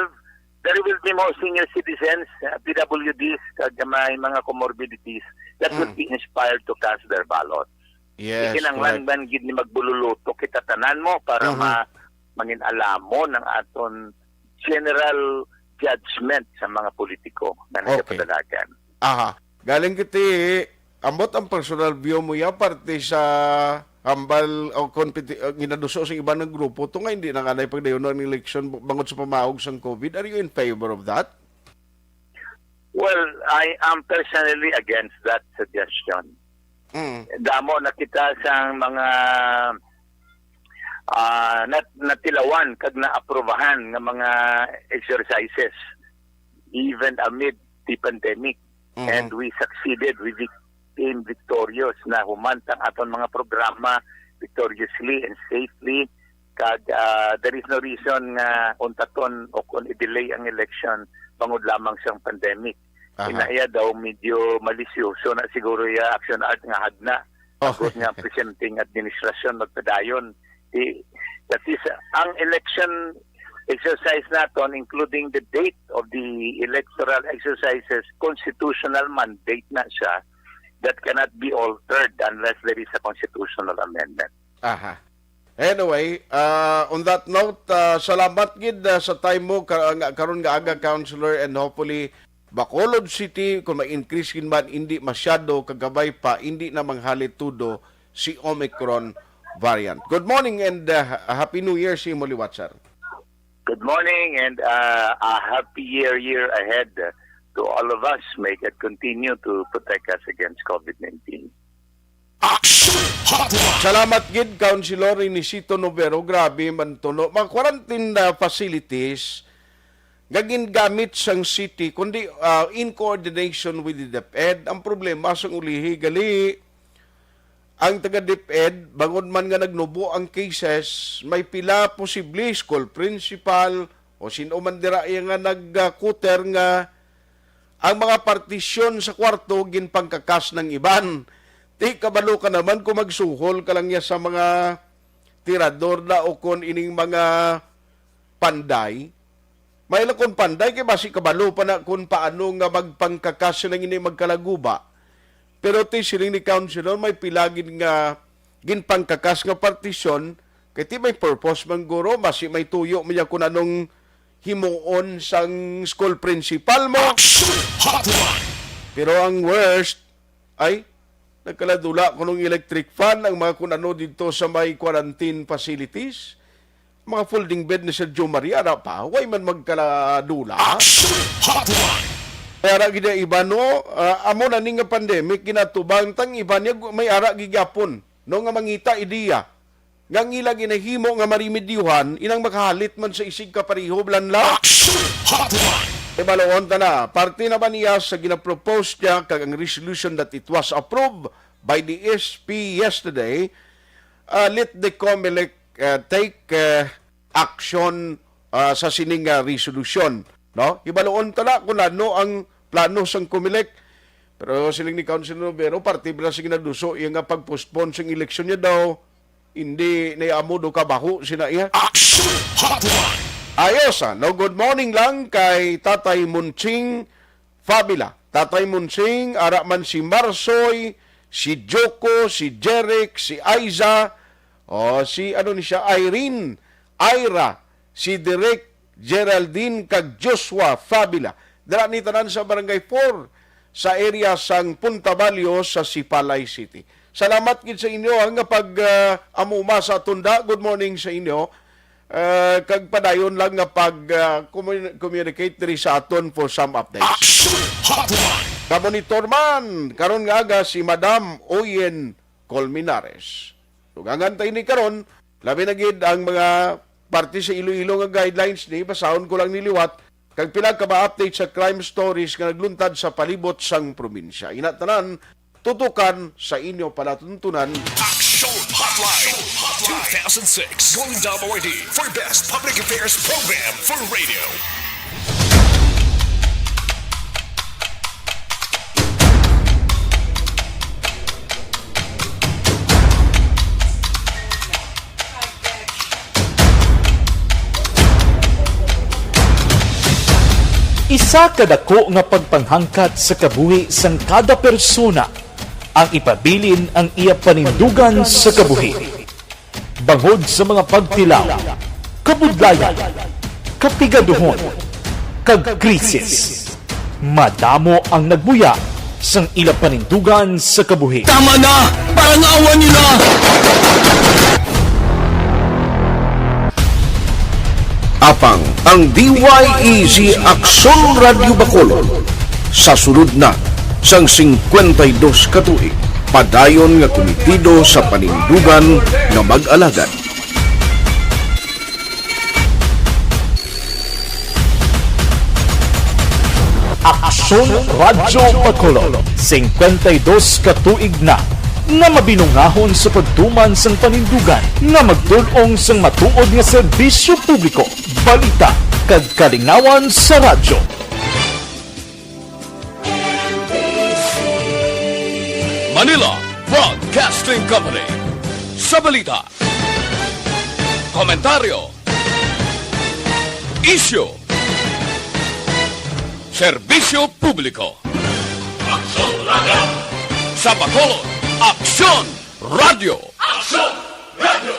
there will be more senior citizens, uh, P W Ds, kag may mga comorbidities that will Mm. be inspired to cast their ballot. Yes, Kinanglan correct. man gid ni magbululuto kita tanan mo para Mhm. ma mangin-alamon ang aton general judgment sa mga politiko nga Okay. nagapadalagan. Aha. Galing kiti, ambot ang personal view mo ya parte sa hambal o competi- uh, ginaduso sa iban nga grupo to nga hindi na nga pagdayon ang eleksyon bangod sa pamaog sang COVID. Are you in favor of that? Well, I am personally against that suggestion. Mm. Damo na kita sang mga ah, nat- natilawan kag naaprobahan nga mga exercises even amid the pandemic. Mhm. And we succeeded, we became victorious, nahuman ang aton mga programa victoriously and safely. Kag ah, there is no reason nga untaton o kung i-delay ang election bangod lamang sa pandemic. Aha. Inaya daw medyo malisyoso na siguro ya action art nga hagna. Oh. Agod nga presenting administrasyon magpadayon. Di, that is, ang election exercise naton, including the date of the electoral exercises, constitutional mandate na siya that cannot be altered unless there is a constitutional amendment. Aha. Anyway, uh, on that note, uh, salamat gid uh, sa time mo ka, nga, karon nga aga, Councilor, and hopefully Bacolod City, kung ma-increase gid man, hindi masyado kagabay pa, hindi na manghalit tudo si Omicron variant. Good morning and uh, Happy New Year sa imo liwat, sir. Good morning and uh, a happy year, year ahead to all of us. May God continue to protect us against COVID nineteen. Action Hotline. Salamat gid, Councilor Inesito Novero. Grabe man to, no? Mga quarantine na facilities nga gingamit sang city, kundi ah, in coordination with the DepEd. Ang problema sang ulihi, gali, ang taga DepEd, bangod man nga nagnubo ang cases, may pila posible school principal o sino man dira iya nga nag-kuter nga ang mga partisyon sa kwarto ginpangkakas ng iban. Ti kabalo ka naman kung magsuhol ka lang niya sa mga tirador na o kon ining mga panday. May lang kon panday kay basi kabalo pa na kung paano nga magpangkakas sila ini magkalaguba. Pero ti siling ni Councilor, may pila gid nga ginpangkakas nga partisyon, kay ti may purpose man guro, basi may tuyo man niya kung anong himuon sang school principal mo. Action Hotline! Pero ang worst, ay, nagkaladula kunong electric fan ang mga kun ano didto sa may quarantine facilities. Mga folding bed ni Sergio Maria, ara pa, way man magkaladula. Action Hotline! May ara gid ang iba, no? Ah, amo na ni nga pandemic, ginatubang tang iba niya, gu-, may ara gid gyapon, no, nga mangita ideya. Nga ang ila ginahimo nga marimedyuhan, inang makahalit man sa isig kapareho, blanla. Action Hotline! Ibaloon ta na, parte na ba niya sa ginapropose niya kag ang resolution that it was approved by the S P yesterday, uh, let the Comelec, uh, take, uh, action, uh, sa sining, uh, resolution, no? Ibaloon ta na kung ano ang plano sang Comelec. Pero siling ni Councilor Rivero, parte ba sa ginaduso iya nga pag-postpone sang eleksyon niya daw, hindi na amo do kabaho sina iya. Action Hotline! Ayos, ah. No, good morning lang kay Tatay Munching Fabila. Tatay Munching, ara man si Marsoy, si Joko, si Jeric, si Aiza, o si, ano ni siya, Irene, Ira, si Direk Geraldine, kag Joshua Fabila. Dira ni tanan sa Barangay four, sa area sang Punta Balyo sa Sipalay City. Salamat gid sa inyo, ah, nga pag, ah, amuma sa aton da. Good morning sa inyo. Ah, kag padayon lang nga pag, ah, commun-, communicate diri sa aton for some updates. Action Hotline! Kamonitor man karon nga aga si Madam Oyen Colmenares. Dugangan ta ini karon, labi na gid ang mga parte sa Iloilo nga guidelines ni, basahon ko lang ni liwat, kag pila ka mga update sa crime stories nga nagluntad sa palibot sang probinsya. Ina tanan, tutukan sa inyo palatuntunan. Action Hotline two thousand six Golden Dome Awardee for Best Public Affairs Program for Radio. Isa ka dako nga pagpanghangkat sa kabuhi sang kada persona ang ipabilin ang iya panindugan sa kabuhi. Bangod sa mga pagtilaw, kabudlayan, kapigaduhon, kag krisis, madamo ang nagbuya sang ila panindugan sa kabuhi. Tama na! Parang awa niyo na! Apang ang D Y E Z Aksyon Radyo Bacolod sa sulod na sang singkwenta y dos ka tuig, padayon nga kumitido sa panindugan nga mag-alagad. Aksyon Radyo Bacolod, singkwenta y dos ka tuig na nga mabinungahon sa pagtuman sang panindugan nga magtul-ong sang matuod nga serbisyo publiko, balita, kag kalingawan sa radyo. Manila Broadcasting Company. Sa balita, komentaryo, isyu, serbisyo publiko. Aksyon Radyo. Sa Bacolod, Aksyon Radyo. Aksyon Radyo.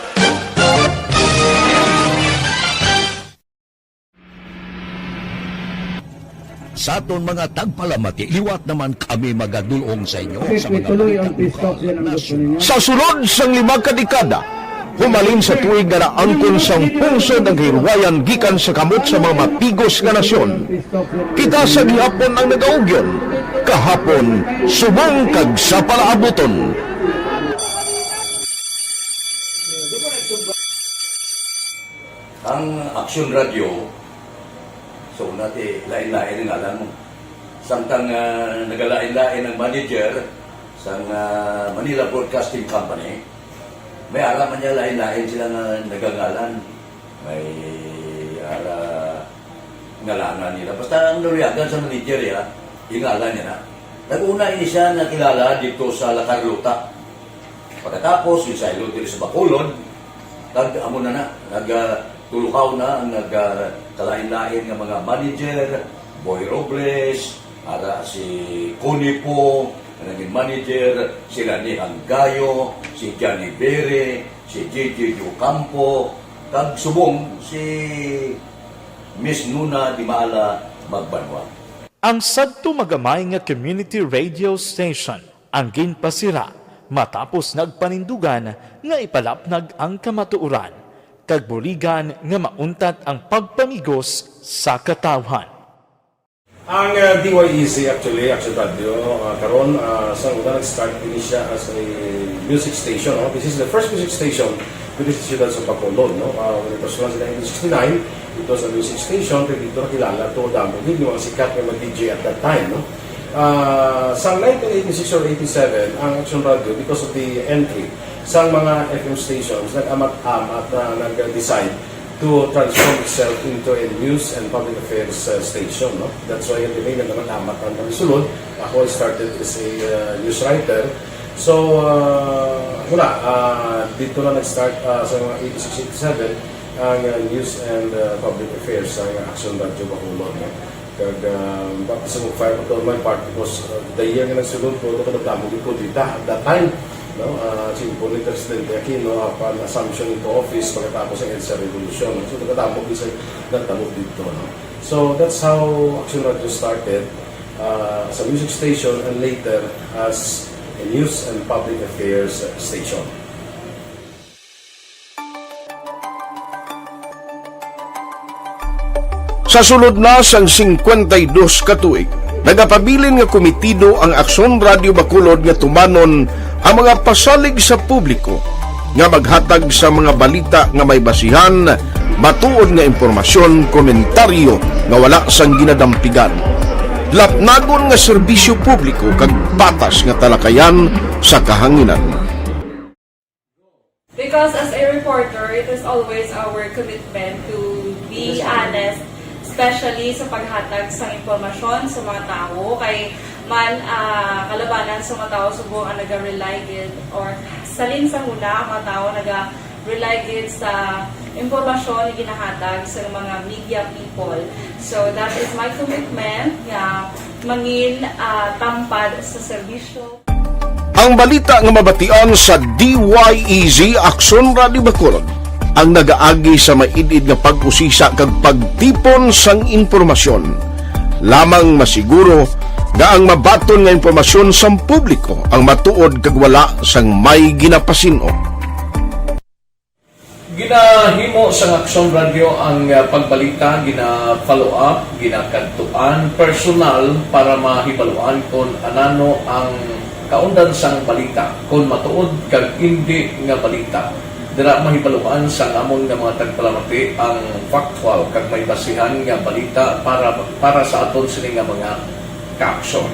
Sa aton mga tagpalamati, liwat naman kami magadul-ong sa inyo sa mga balita lokal, nasyonal. Sa sulod sang lima ka dekada, humalin sa tuig nga naangkon sang pungsod ang kahilwayan gikan sa kamot sa mga mapigos nga nasyon, kita sa gihapon ang nagaugyon, kahapon, subong kag sa palaabuton. Ang Aksyon Radyo, so, nati, lain-lain ang ngalan mo. Samtang, ah, nagalain-lain ang manager, Sang, ah, Manila Broadcasting Company, may ara man niya lain-lain sila nga nagangalan. May ara ngalanan nila. Basta ang naluyagan sa manager, ya, ingalan niya na. Nag-una ini siya nakilala dito sa La Carlota. Pagkatapos, yung sa diri sa Bacolod, kag amo na na, nag, ah, tulukaw na ang nag, ah, kalain-lain nga mga manager, Boy Robles, ara si Connie Po, nga naging manager, sila ni Hanggayo, si Johnny Bere, si J J Ocampo, kag subong si Miss Nuna Dimala Magbanwa. Ang sadto magamay nga community radio station ang ginpasira matapos nagpanindugan nga ipalapnag ang kamatuoran, kag buligan nga mauntat ang pagpamigos sa katawhan. Ang, uh, D Y E C, actually, Action Radio, uh, karon, uh, sa una nag-start ini siya as a music station, no? This is the first music station diri sa siyudad sa Bacolod, no? Uh, when it was launched in nineteen sixty-nine, it was a music station, kay dito nakilala to damo gid yung mga sikat nga mga D J at that time, no? Uh, sa nineteen eighty-six or eighty-seven, ang Action Radio, because of the entry sa mga F M stations, nag-amat-amat na nag-decide to transform itself into a news and public affairs, uh, station, no? That's why, yung tinignan naman, amat ang kami sulod. Ako, I started as a, uh, news writer. So, uh, wala, uh, dito na nag-start, uh, sa mga eighty-six, eighty-seven, ang, uh, news and, uh, public affairs sa Action Radio Bacolod, no? Kag, ah, baptism of fire ko on my part because, ah, the year nga nagsulod ko, ito kadamo gid kudeta at that time, no? Ah, si Impo ni Presidente Aquino, apan assumption into office pagkatapos ang EDSA Revolution, no? So, kadamo gid sa nagtabo dito, no? So, that's how Action Radio started, ah, as a music station and later as a news and public affairs station. Sa sulod na sang singkwenta y dos ka tuig, nagapabilin nga komitido ang Aksyon Radio Bacolod nga tumanon ang mga pasalig sa publiko nga maghatag sa mga balita nga may basihan, matuod nga impormasyon, komentaryo nga wala sang ginadampigan, lapnagon nga serbisyo publiko kag patas nga talakayan sa kahanginan. Because as a reporter, it is always our commitment to be honest, especially sa paghatag sang impormasyon sa mga tawo. Kay man, ah, kalabanan sa mga tawo subong ang naga-rely gid, or salin sa huna ang mga tawo naga-rely gid sa impormasyon nga ginahatag sa mga media people. So, that is my commitment nga mangin, ah, tampad sa serbisyo. Ang balita nga mabatian sa D Y E Z Aksyon Radio Bacolod ang nagaagi sa maid-id nga pag-usisa kag pagtipon sang impormasyon. Lamang masiguro nga ang mabaton nga impormasyon sang publiko ang matuod kag wala sang may ginapasin-o. Ginahimo sang Aksyon Radio ang, ah, pagbalita, gina-follow up, ginakadtuan personal para mahibaluan kon anano ang kaundan sang balita, kon matuod kag indi nga balita. Dira mahibaluan sang amon nga mga tagpalamati ang factual kag may basihan nga balita para, para sa aton sini nga mga kaaksyon.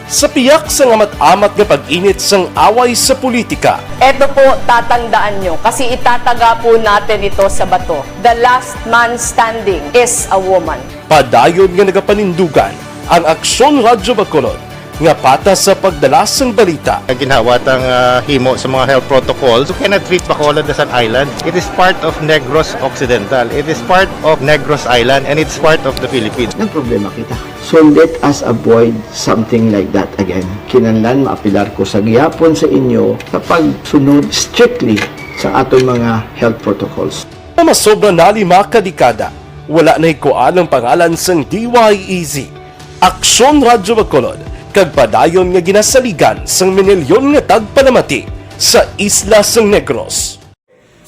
Sa piyak sang amat-amat nga pag-init sang away sa politika, Eto po, tatandaan nyo, kasi itataga po natin ito sa bato. The last man standing is a woman. Padayon nga nagapanindugan ang Aksyon Radyo Bacolod nga patas sa pagdala sang balita. Ginhawa tang, ah, himo sa mga health protocols. You cannot treat Bacolod as an island. It is part of Negros Occidental. It is part of Negros Island, and it's part of the Philippines. Nagproblema kita. So let us avoid something like that again. Kinahanglan maapelar ko sa gihapon sa inyo sa pagsunod strictly sa aton mga health protocols. Nga masobra na lima ka dekada, wala nahikuan ang pangalan sang D Y E Z, Aksyon Radyo Bacolod, kag padayon nga ginasaligan sang minilyon nga tagpalamati sa isla sang Negros.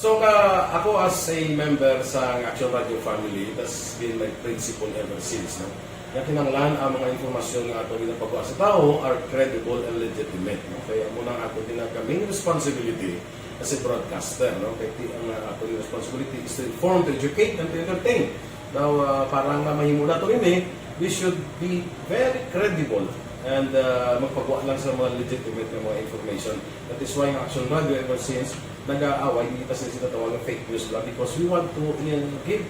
So, ka, ako as a member sa Action Radio family, it has been my principle ever since, no? Nga kinahanglan ang mga impormasyon nga ato ginapagawa sa tawo are credible and legitimate, no? Kaya amo nang ato ginaka-, main responsibility as a broadcaster, no? Kay ti-, ang, uh, ato responsibility is to inform, to educate, and to entertain. Now, uh, para nga mahimo nato ini, We should be very credible and uh, magpagwa lang sa mga legitimate nga mga information. That is why ang Action Radio ever since nag-aaway, hindi ta sila sinatawag nga fake news lang because we want to uh, give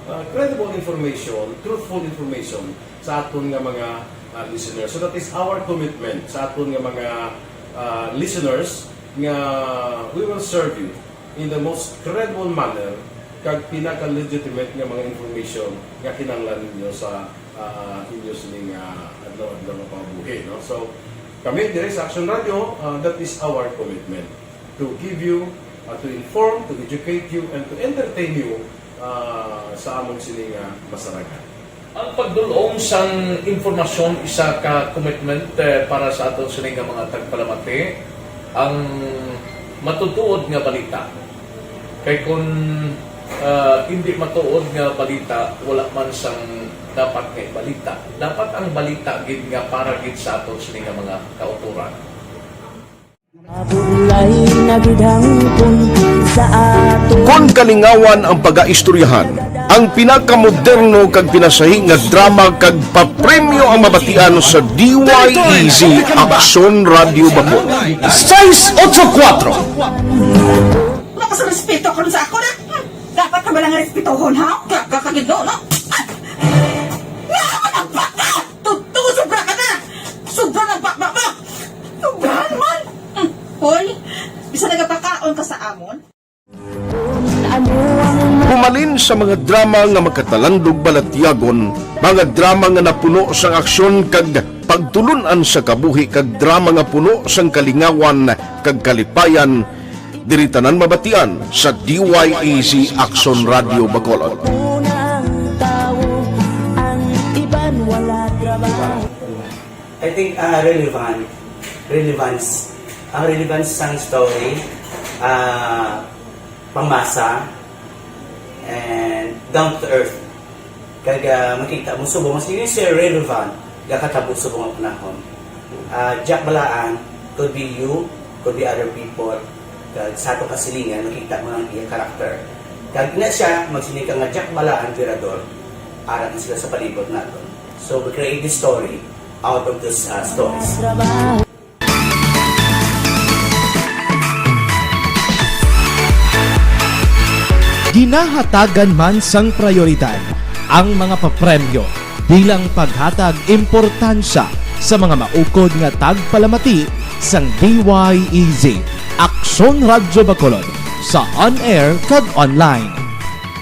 uh, credible information, truthful information sa aton nga mga uh, listeners. So that is our commitment sa aton nga mga uh, listeners nga we will serve you in the most credible manner kag pinaka-legitimate nga mga information nga kinahanglan ninyo sa ah, inyo sining ah, adlaw-adlaw nga pangabuhi, no? So, kami dire sa Action Radio, ah, that is our commitment to give you, ah, to inform, to educate you, and to entertain you ah, sa amon sini nga masaragan. Ang pagdul-ong sang impormasyon isa ka commitment eh, para sa aton sini nga mga tagpalamati, ang matutuod nga balita. Kay kun ah, hindi matuod nga balita, wala man sang dapat nga ibalita. Dapat ang balita gid nga para gid sa aton sini nga mga kautoran. Mabulay na gid hangpon sa ato. Kon kalingawan ang pagaistoryahan, ang pinakamoderno kag pinasahi nga drama kag papremyo ang mabatian sa D Y E Z Aksyon Radyo Bacolod. Seis ocho kuatro. Wala ka sa respeto karon sa ako na. Hmm. Dapat ka ba lang respetohon, ha? Ka, ka, kagido, no? Ah! Nga ako nagbaka! Tuto, sobra ka na! Sobra na baka mo! Sobrahan man! Hmm. Hoy, bisa nagapakaon ka sa amon? Humalin sa mga drama nga makatalandog balatyagon, mga drama nga napuno sang aksyon kag pagtulun-an sa kabuhi kag drama nga puno sang kalingawan kag kalipayan, diri tanan mabatian sa D Y E Z Aksyon Radyo Bacolod. I think uh, relevant, relevance, ang relevance sang story, uh, pangmasa, and down to earth. Kag ah, makita mo subong, mas yun siya relevant, gakatabo subong ang panahon. Ah, Jack Balaan could be you, could be other people. Kag sa ato kasilingan, makita mo ang iya character. Kag na siya, magsiling ka nga Jack Balaan, Virador, ara na sila sa palibot naton. So, we create this story out of those uh, stories. Ginahatagan man sang prayoridad ang mga papremyo bilang paghatag importansya sa mga maukod nga tagpalamati sang D Y E Z, Aksyon Radyo Bacolod, sa on-air kag online.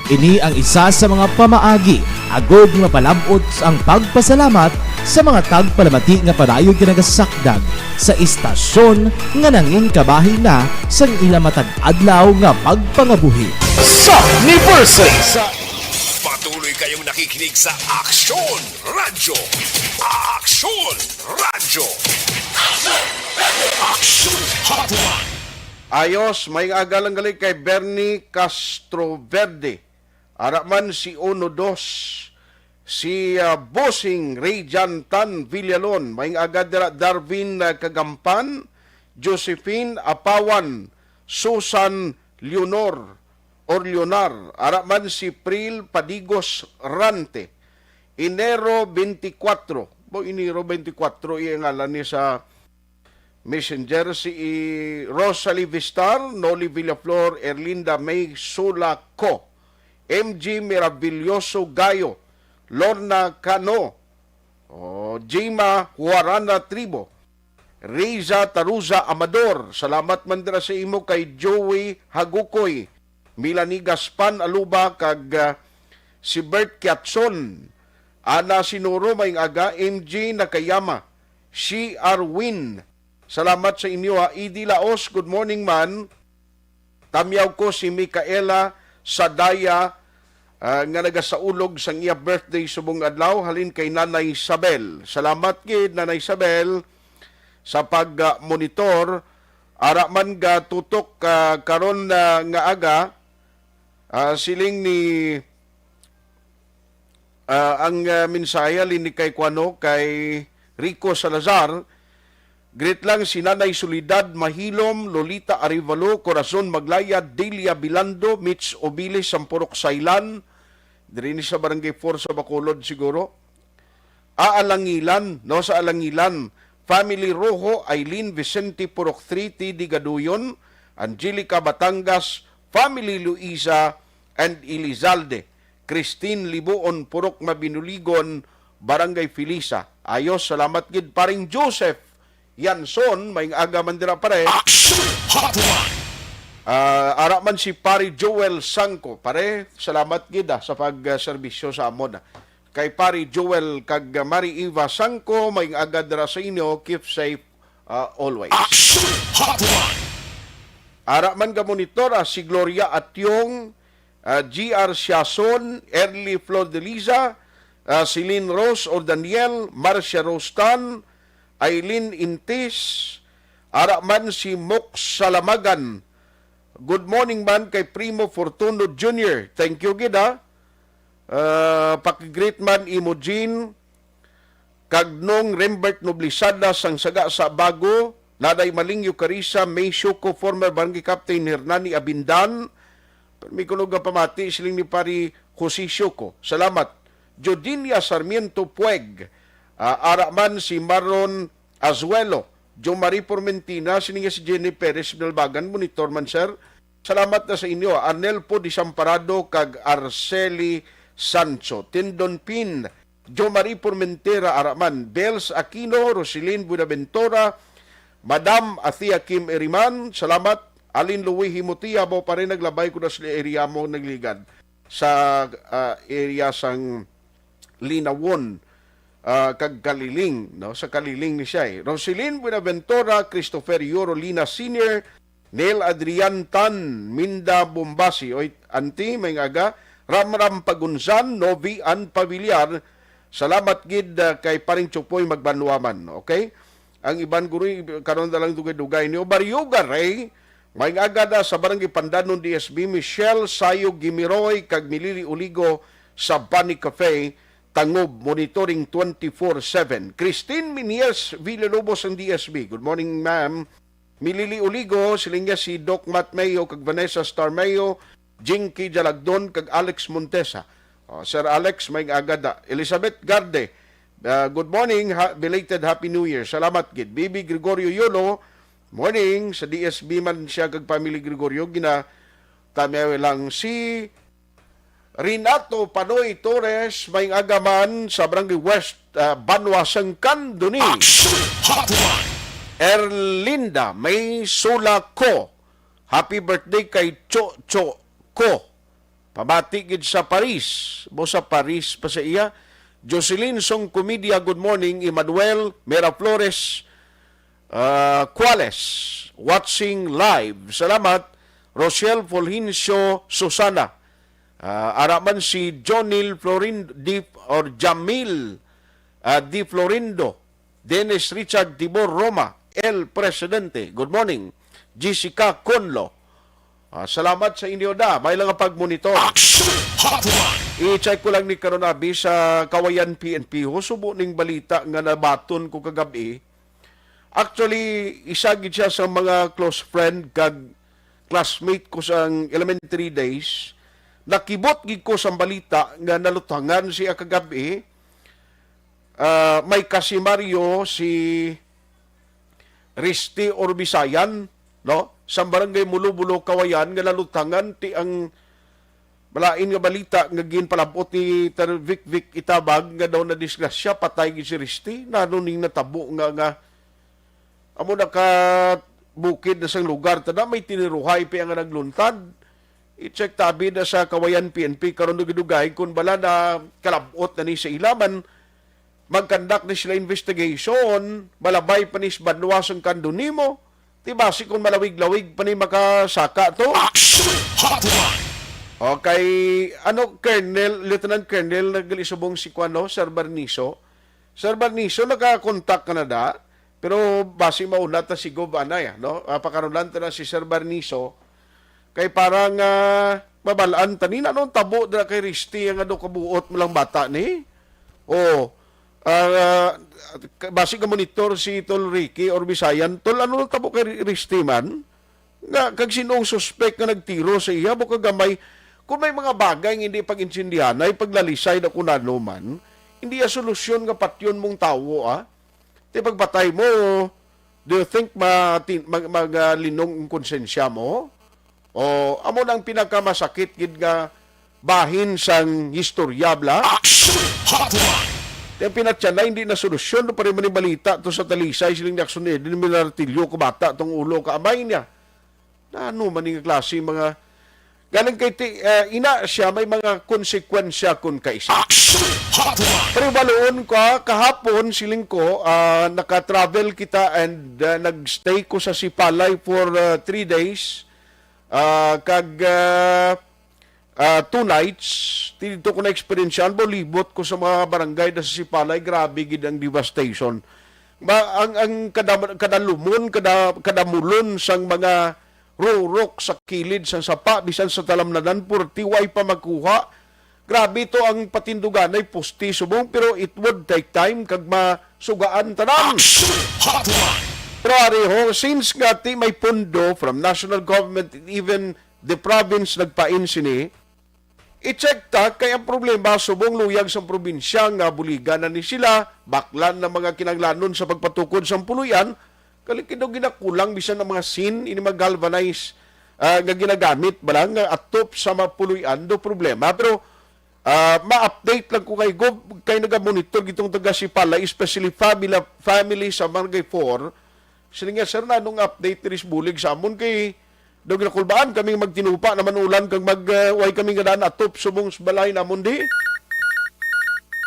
Ini ang isa sa mga pamaagi agud mapalab-ot ang pagpasalamat sa mga tagpalamati nga padayon ginagasakdag sa istasyon nga nangin kabahin na sang ila matag adlaw nga pagpangabuhi. Sa anniversary sa Patuloy kayong nakikinig sa Aksyon Radyo. Aksyon Radyo. Aksyon Hotline. Ayos, may aga lang gali kay Bernie Castroverde. Ara man si Uno Dos, si ah, Bossing Ray Jantan Villalon, may aga dira Darwin ah, Kagampan, Josephine Apawan, Susan Leonor or Leonar, ara man si Pril Padigos Rante, Enero twenty-four, bo Enero twenty-four iya ngalan ni sa Messenger, si Rosalie Vistar, Noli Villaflor, Erlinda May Sulaco, M G Meravilloso Gayo, Lorna Cano, oh, Jima Huarana Tribo, Riza Taruza Amador, salamat man dira sa imo kay Joey Hagukoy, Melanie Gaspan Aluba, kag ah, si Bert Kiatson, Ana Sinuro, may aga, M G Nakayama, si Arwin. Salamat sa inyo, ha. Idi Laos, good morning man. Tamyaw ko si Micaela Sadaya, ah, nga nagasaulog sang iya birthday subong adlaw halin kay Nanay Isabel. Salamat gid, Nanay Isabel, sa pag-monitor. Ara man ga tutok, ah, karon, ah, nga aga, ah, siling ni Ah, ang ah, mensahe halin ni kay kuano, kay Rico Salazar, greet lang si Nanay Soledad Mahilom, Lolita Arevalo, Corazon Maglaya, Delia Bilando, Mitch Obilis, Sampurok Sailan, diri ni sa Barangay four sa Bacolod siguro. Aalangilan, no, sa Alangilan. Family Rojo, Aileen Vicente Purok three, T D Gaduyon, Angelica Batangas, Family Luisa, and Elizalde. Christine Libuon Purok Mabinuligon, Barangay Felisa. Ayos, salamat gid, Paring Joseph Yanson, may aga man dira, pare. Action Hotline! Ah, ara man si Pare Joel Sangko. Pare, salamat gid, ah, sa pagserbisyo sa amon, ah. Kay Pare Joel kag Mari Eva Sangko, may aga dira sa inyo. Keep safe, ah, always. Action Hotline! Ara man ga monitor, ah, si Gloria Atyong, ah, G R Siason, Erly Flor de Liza, ah, Celine Rose or Daniel, Marcia Rose Tan, Aileen Intis, ara man si Mok Salamagan. Good morning man kay Primo Fortuno Junior. Thank you gid, ha. Ah, pakigreet man, Imo Jean, kag Nong Rembert Noblisada sang Saga sa Bago, Naday Malingyo Carissa, May Shuko, former barangay captain Hernani Abindan. Pero may kuno nga pamati siling ni Pari Jose Shuko. Salamat. Jodinia Sarmiento Pueg, ah, ara man si Marlon Azuelo, Jo Marie Formentina, sini nga si Jenny Perez Binalbagan, monitor man, sir. Salamat na sa inyo, Arnel po Desamparado kag Arceli Sancho, Tindon Pin, Jo Marie Formentera, ara man, Bells Aquino, Roselyn Buenaventura, Madam Athea Kim Eriman, salamat. Alin Louis Himutia, mo pa rin naglabay ko na sila area mo nagligad sa, ah, area sang Linawon, ah, kag Kaliling, no? Sa Kaliling ni siya, eh. Roselyn Buenaventura, Christopher Yoro Lina Senior, Neil Adrian Tan, Minda Bombasi, oy, Auntie, may aga, Ramram Pagunsan, Novi Ann Paviliar, salamat gid, ah, kay Paring Chupoy Magbanwaman, okay? Ang iban guro, karon na lang dugay-dugay niyo. Baryoga Ray, may aga da sa Barangay Pandanon, D S B, Michelle Sayo Gimiroy, kag Milili Uligo sa Bunny Cafe, Tangob, monitoring twenty-four seven. Christine Minies Villalobos ang D S B. Good morning, ma'am. Milili Uligo, siling niya si Doc Matt Mayo kag Vanessa Star Mayo, Jinky Jalagdon kag Alex Montesa. Oh, Sir Alex, may aga da. Elizabeth Garde, ah, good morning, ha-, belated Happy New Year. Salamat gid. Bibi Gregorio Yolo, morning. Sa D S B man siya kag Family Gregorio, gina-, tamiyaw lang si Renato Panoy Torres, may aga man sa Barangay West, ah, Banwa, Sangkan, Duni. Action Hotline! Erlinda, may sula ko. Happy birthday kay Cho Cho ko. Pamati gid sa Paris. Mo sa Paris pa sa iya. Jocelyn Song Comedia, good morning. Emmanuel Mera Flores, ah, Cuales, watching live. Salamat. Rochelle Fulgencio Susana. Ah, ara man si Jonil Florin di, or Jamil, ah, Di Florindo, Dennis Richard Tibor Roma, El Presidente. Good morning. Jessica Conlo. Ah, salamat sa inyo da. May lang nga pagmonitor. Action Hotline! I-check ko lang ni karon, abi, sa Kawayan P N P ho, subo ning balita nga nabaton ko kagabi. Actually, isa gid siya sa mga close friend kag classmate ko sa elementary days. Nakibot gid ko sa balita nga nalutangan siya kagabi. Ah, may kasimaryo si Risty Orbisayan, no? Sa barangay Mulo-Bulo, Kawayan, nga nalutangan ti ang malain nga balita nga ginpalabot ni Ter Vic Vic Itabag nga daw nadisgrasya, patay gid si Risty. Nano ning natabo nga, nga amo na ka bukid na sang lugar, tada may tiniruhay pa nga nagluntad. I-check tabi na sa Kawayan P N P karon dugay-dugay kung bala na kalabot na ni sa ilaman. Magkandak ni sila investigation, malabay pa ni sa banwa sang Candonimo, ti basi kung malawig-lawig pa ni makasaka to. Action Hotline! Okay, ano, Colonel, Lieutenant Colonel, nagalisubong si kuan, no, Sir Barniso? Sir Barniso, nakakontak ka na da? Pero basi mauna ta si Gov anay, ah, no? Ah, pakarulan ta na si Sir Barniso. Kay para nga mabalaan ta ni, ano ang tabo dira kay Risty nga daw kabuot mo lang bata ni? O, ah, basi ka monitor si Tol Ricky or Bisayan, Tol, ano ang tabo kay Ri-, Risty man? Nga, kag sinong suspek nga nagtiro sa iya, bukag gamay, kung may mga bagay nga hindi pag-intindihan, ay paglalisay na kung ano man, Hindi ya solusyon nga patyon mong tawo, ah. Ti pagpatay mo, do you think ma-, ti-, mag-, mag-, ah, linong ang konsensya mo? O, amo na ang pinakamasakit gid nga bahin sang istorya, bala. Action Hotline! Ti ang pinatyan na, hindi na solusyon, no, pare, manibalita to sa Talisay, siling ni Action, eh, din minaratilyo ko bata, tong ulo ka, amay niya. Na ano man nga klase mga, galing kay ti-, eh, ina siya, may mga konsekwensya kun kaisa. Action Hotline! Pero baloon ko, ah, kahapon, siling ko, ah, naka-travel kita and, ah, nag-stay ko sa Sipalay for, ah, three days. Ah, kag, ah, ah, two nights, dito ko na-eksperyensyahan, bo, libot ko sa mga barangay na sa Sipalay, grabe gid ang devastation. Ma-, ang, ang kada-, kadalumon, kada-, kadamulon sang mga rurok sa kilid sang sapa, bisan sa talamnanan, purti way pa makuha. Grabe to ang patinduganay poste subong, pero it would take time kag masugaan tanan. Action Hotline! Pero ari ho, since nga ti may pondo from national government, even the province nagpain sini, i-check ta kay ang problema subong luyag sang probinsya nga buligan na ni sila, baklan na mga kinahanglanon sa pagpatukod sang puloy-an, kali kay daw ginakulang bisan ang mga sin, ini mga galvanized, ah, nga ginagamit bala nga atop sa mga puloy-an do problema. Pero, ah, ma-update lang ko kay Gov, kay nagamonitor gitong taga Sipalay, especially family, family sa Barangay four. Sila nga, "Sir, na anong update diri sa bulig sa amon?" Kay daw ginakulbaan kami magtinupa naman ulan kag mag, ah, way kami nga daan atop subong sa balay namon di.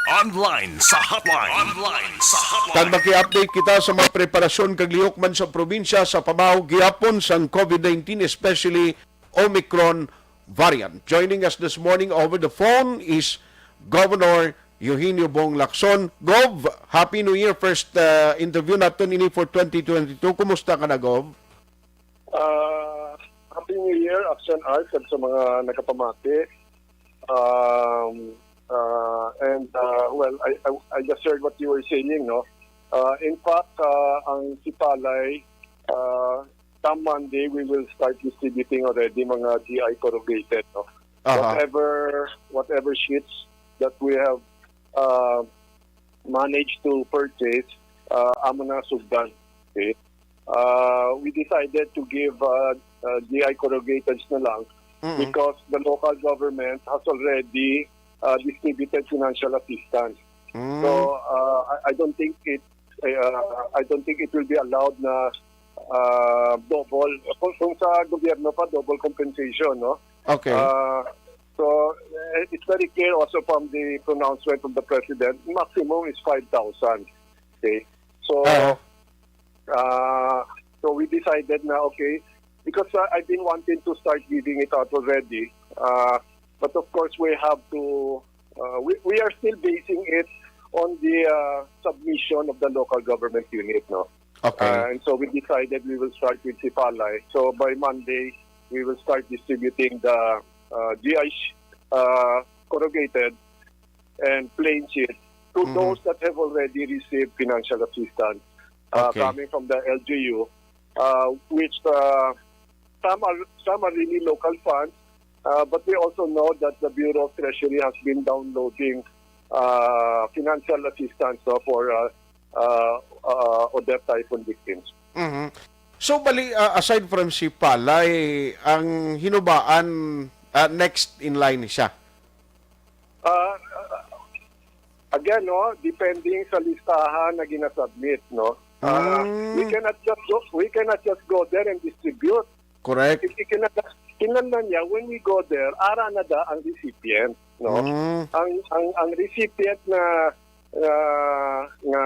Online sa hotline. Online sa hotline. Kag maki-update kita sa mga preparasyon kag lihok man sa probinsya sa pamahaw gihapon sang COVID nineteen, especially Omicron variant. Joining us this morning over the phone is Governor Eugenio Bong Lacson. Gov, Happy New Year. First, uh, interview naton ini for twenty twenty-two. Kumusta ka na, Gov? Uh, Happy New Year, Action Art, kag sa mga nakapamati. Um, uh, and, uh, well, I, I, I just heard what you were saying, no? Uh, in fact, uh, ang Sipalay, uh, come Monday, we will start distributing already mga G I corrugated, no? Aha. Whatever, whatever sheets that we have, uh, managed to purchase, uh, amo na sugdan. Okay? Uh, we decided to give, uh, uh, G I corrugateds na lang Mm-mm. because the local government has already, uh, distributed financial assistance. Mm. So, uh, I, I don't think it, uh, I don't think it will be allowed na, uh, double. Kung, kung sa gobyerno pa, double compensation, no? Okay. Uh, so, eh, it's very clear also from the pronouncement of the president, maximum is five thousand. Okay? So, Ah. uh, so we decided na, okay, because, uh, I've been wanting to start giving it out already. Uh, but of course, we have to, uh, we, we are still basing it on the, uh, submission of the local government unit, no? Okay. Uh, and so we decided we will start with Sipalay. So by Monday, we will start distributing the, uh, G I sh-, uh, corrugated and plain sheet to Mhm. those that have already received financial assistance, uh, Okay. coming from the L G U, uh, which, uh, some are, some are really local funds, uh, but we also know that the Bureau of Treasury has been downloading, uh, financial assistance, no, for, uh, uh, uh, Odette Typhoon victims. Mhm. So, bali, uh, aside from Sipalay, ang Hinubaan, uh, next in line siya? Uh, again, no, depending sa listahan na ginasubmit, no? Uh, Mm. we cannot just go, we cannot just go there and distribute. Correct. It, it cannot, kinahanglan niya, when we go there, ara na da ang recipient, no? Mm. Ang, ang, ang recipient na, na, na,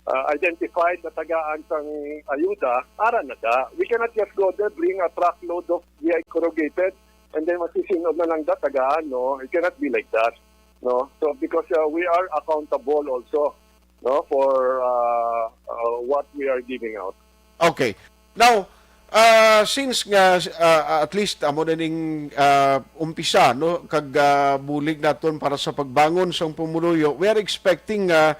uh, identified na tagaan sang ayuda, ara na da. We cannot just go there, bring a truckload of G I corrugated, and then masisin-od na lang da tagaan, no? It cannot be like that, no? So, because, uh, we are accountable also, no, for, uh, uh, what we are giving out. Okay. Now, uh, since nga, uh, at least amo na ning, uh, umpisa, no, kag, uh, bulig naton para sa pagbangon sang pumuluyo, we are expecting, uh,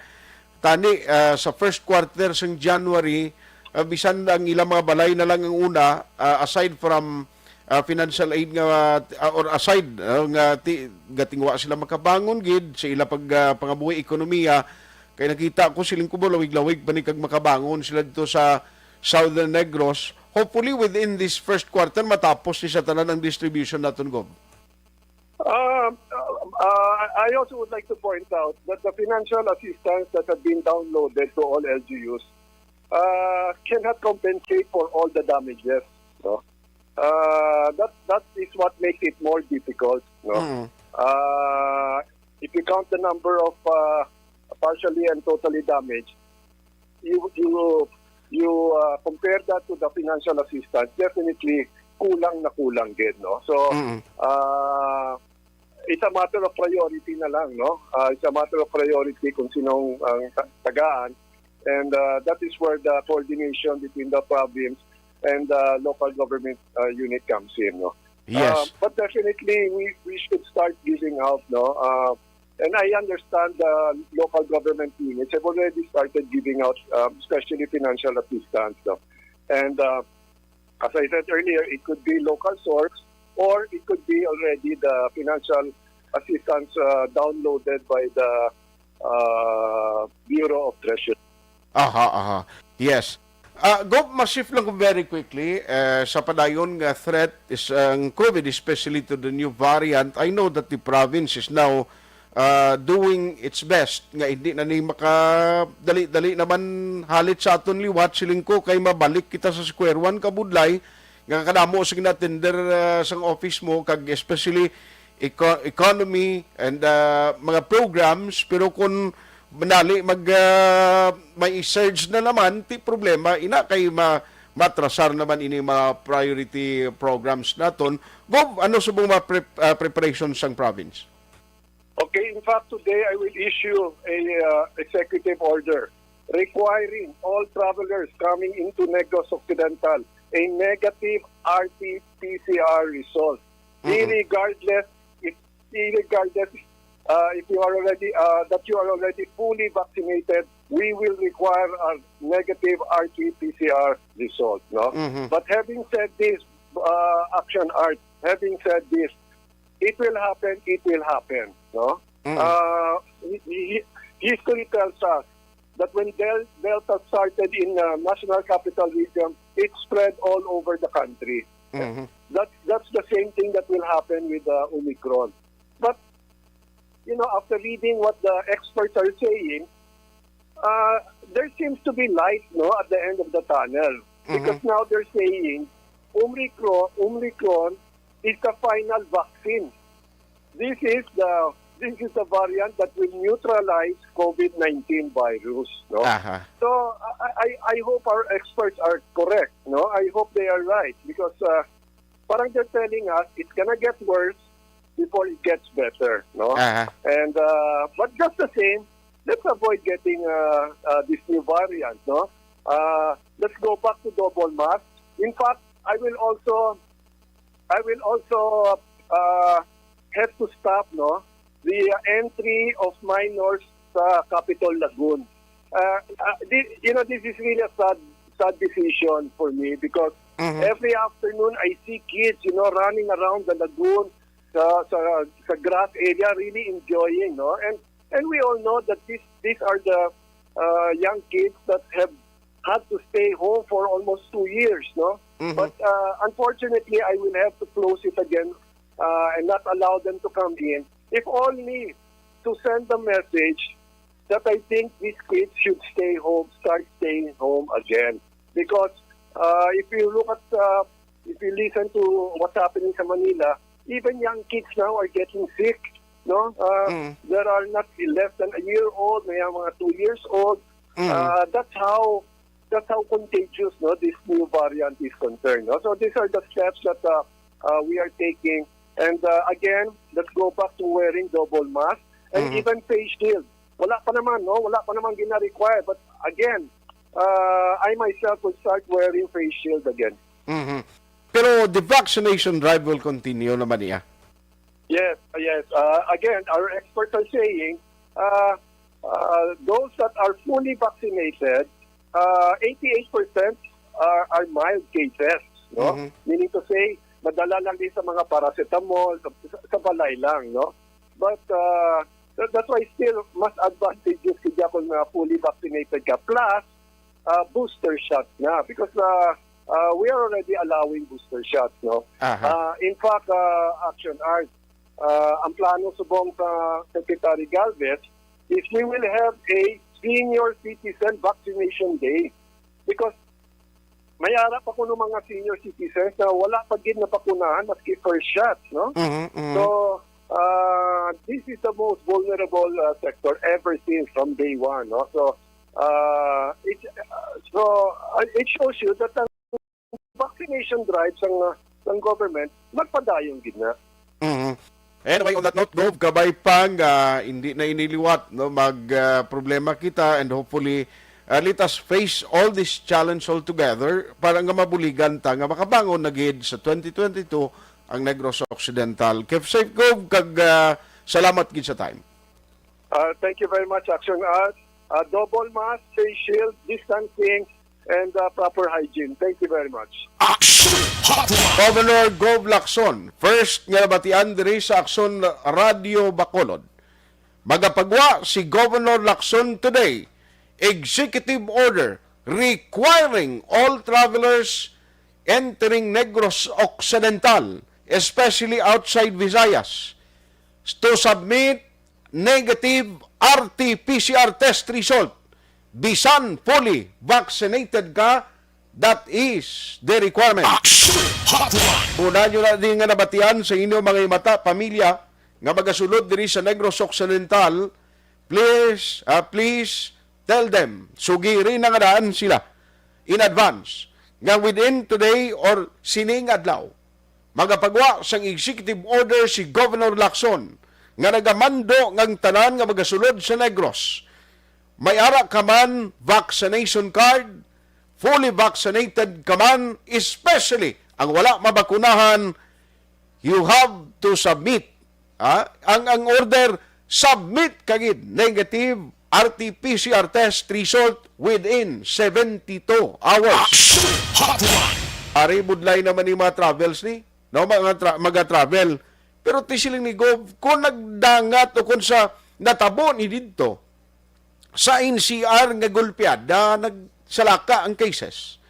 tani, uh, sa first quarter sang January, uh, bisan ang ilang mga balay na lang ang una, uh, aside from ah, financial aid nga, ah, or aside, ah, nga ti-, gatingwa sila makabangon gid sa ila pag, ah, pangabuhi ekonomiya, kay nakita ko siling ko, lawig-lawig pa ni kag makabangon sila dito sa Southern Negros. Hopefully, within this first quarter, matapos ni sa tanan ang distribution naton, Gov. Uh, uh, I also would like to point out that the financial assistance that have been downloaded to all L G Us uh, cannot compensate for all the damages. No? Uh, that that is what makes it more difficult. No? Mm. Uh, if you count the number of uh, partially and totally damaged, you you you uh, compare that to the financial assistance, definitely kulang na kulang gid, no? So, Mm. uh, it's a matter of priority na lang, no? Uh, it's a matter of priority kung sinong ang ta- tagaan, and uh, that is where the coordination between the province and the local government uh, unit comes in, no? Yes. Uh, but definitely, we, we should start giving out, no? Uh, and I understand the local government units have already started giving out, um, especially financial assistance, no? And uh, as I said earlier, it could be local source or it could be already the financial assistance uh, downloaded by the uh, Bureau of Treasury. Aha, aha. Yes. Ah, Gov, ma-shift lang ko very quickly eh, sa padayon nga threat is ang COVID, especially to the new variant. I know that the province is now uh, doing its best nga hindi na ni makadali-dali naman halit sa aton liwat, siling ko, kay mabalik kita sa square one, kabudlay nga kadamo sa ginatender uh, sang office mo, kag especially eco- economy and uh, mga programs. Pero kung manali mag uh, may surge na naman, ti problema ina kay ma matrasar naman ini mga priority programs naton. Gov, ano subong mga pre- uh, preparation sang province? Okay, in fact, today I will issue a uh, executive order requiring all travelers coming into Negros Occidental a negative R T P C R result, Mhm. regardless if regardless uh, if you are already uh, that you are already fully vaccinated. We will require a negative R T P C R result. No, Mhm. but having said this, uh, Action Art, having said this, it will happen. It will happen. No, Mm. uh, hi- hi- history tells us that when Del- Delta started in uh, National Capital Region, it spread all over the country. Mhm. That's that's the same thing that will happen with uh, Omicron. But you know, after reading what the experts are saying, uh, there seems to be light, no, at the end of the tunnel. Because now they're saying Omicron, Omicron is the final vaccine. This is the this is the variant that will neutralize COVID nineteen virus. No? Aha. So I, I I hope our experts are correct. No, I hope they are right because uh, parang they're telling us it's gonna get worse before it gets better. No, Aha. and uh, but just the same, let's avoid getting uh, uh, this new variant. No, uh, let's go back to double mask. In fact, I will also I will also uh, have to stop, no, the uh, entry of minors sa Capitol Lagoon. Uh, uh, thi- you know, this is really a sad, sad decision for me because Mhm. every afternoon I see kids, you know, running around the lagoon sa sa, sa grass area, really enjoying, no, and and we all know that these these are the uh, young kids that have had to stay home for almost two years, no? Mhm. But uh, unfortunately, I will have to close it again uh, and not allow them to come in. If only to send the message that I think these kids should stay home, start staying home again. Because uh, if you look at, uh, if you listen to what's happening sa Manila, even young kids now are getting sick. No, uh, Mm. There are not less than a year old, may mga two years old. Mm. Uh, that's how that's how contagious, no, this new variant is concerned. No? So these are the steps that uh, uh, we are taking. And uh, again, let's go back to wearing double mask and Mhm. even face shield. Wala pa naman, no? Wala pa naman gina-require. But again, uh, I myself will start wearing face shield again. Mhm. Pero the vaccination drive will continue naman niya. Yes, yes. Uh, again, our experts are saying uh, uh, those that are fully vaccinated, uh, eighty-eight percent are, are mild cases. No? Mhm. Meaning to say, Madala lang din sa mga paracetamol, sa, sa, sa balay lang, no? But uh, that- that's why still mas advantageous kaya kung uh, fully vaccinated ka. Plus, uh, booster shot na because uh, uh, we are already allowing booster shots, no? Aha. Uh, in fact, uh, Action Art, uh, ang plano subong sa Secretary Galvez is we will have a senior citizen vaccination day because may ara pa kuno mga senior citizens na wala pa gid napakunahan maski first shot, no? Mhm, mhm. So, uh, this is the most vulnerable uh, sector ever since from day one, no? So, uh, it, uh, so uh, it shows you that ang vaccination drive sang uh, sang government magpadayon gid na. Mhm. Anyway, on that note, Gov, kabay pa nga hindi na iniliwat, no, mag ah, problema kita, and hopefully uh, let us face all this challenge all together para nga mabuligan ta nga makabangon na gid sa twenty twenty-two ang Negros Occidental. Keep safe, Gov, kag ah, salamat gid sa time. Uh, thank you very much, Action Art. Uh, double mask, face shield, distancing, and uh, proper hygiene. Thank you very much. Action Hotline. Governor Gov Lacson, first nga nabatian diri sa Aksyon Radio Bacolod. Magapagwa si Governor Lacson today executive order requiring all travelers entering Negros Occidental, especially outside Visayas, to submit negative R T P C R test result bisan fully vaccinated ka. That is the requirement. Action Hotline. Una nyo na din nga nabatian sa inyo mga imata, pamilya, nga magasulod diri sa Negros Occidental, please, ah, please tell them, sugiri na nga daan sila in advance, nga within today or sining adlaw, magapagwa sang executive order si Governor Lacson nga nagamando nga ang tanan nga magasulod sa Negros may ara ka man vaccination card, fully vaccinated ka man, especially ang wala mabakunahan, you have to submit. Ha? Ang, ang order, submit ka gid negative R T P C R test result within seventy-two hours. Action Hotline. Ari budlay naman ni mga travels ni, no, mga tra- mga travel. Pero ti siling ni Gov, kung nagdangat o kung sa natabo ni didto sa N C R nga gulpiada, nagsalaka ang cases.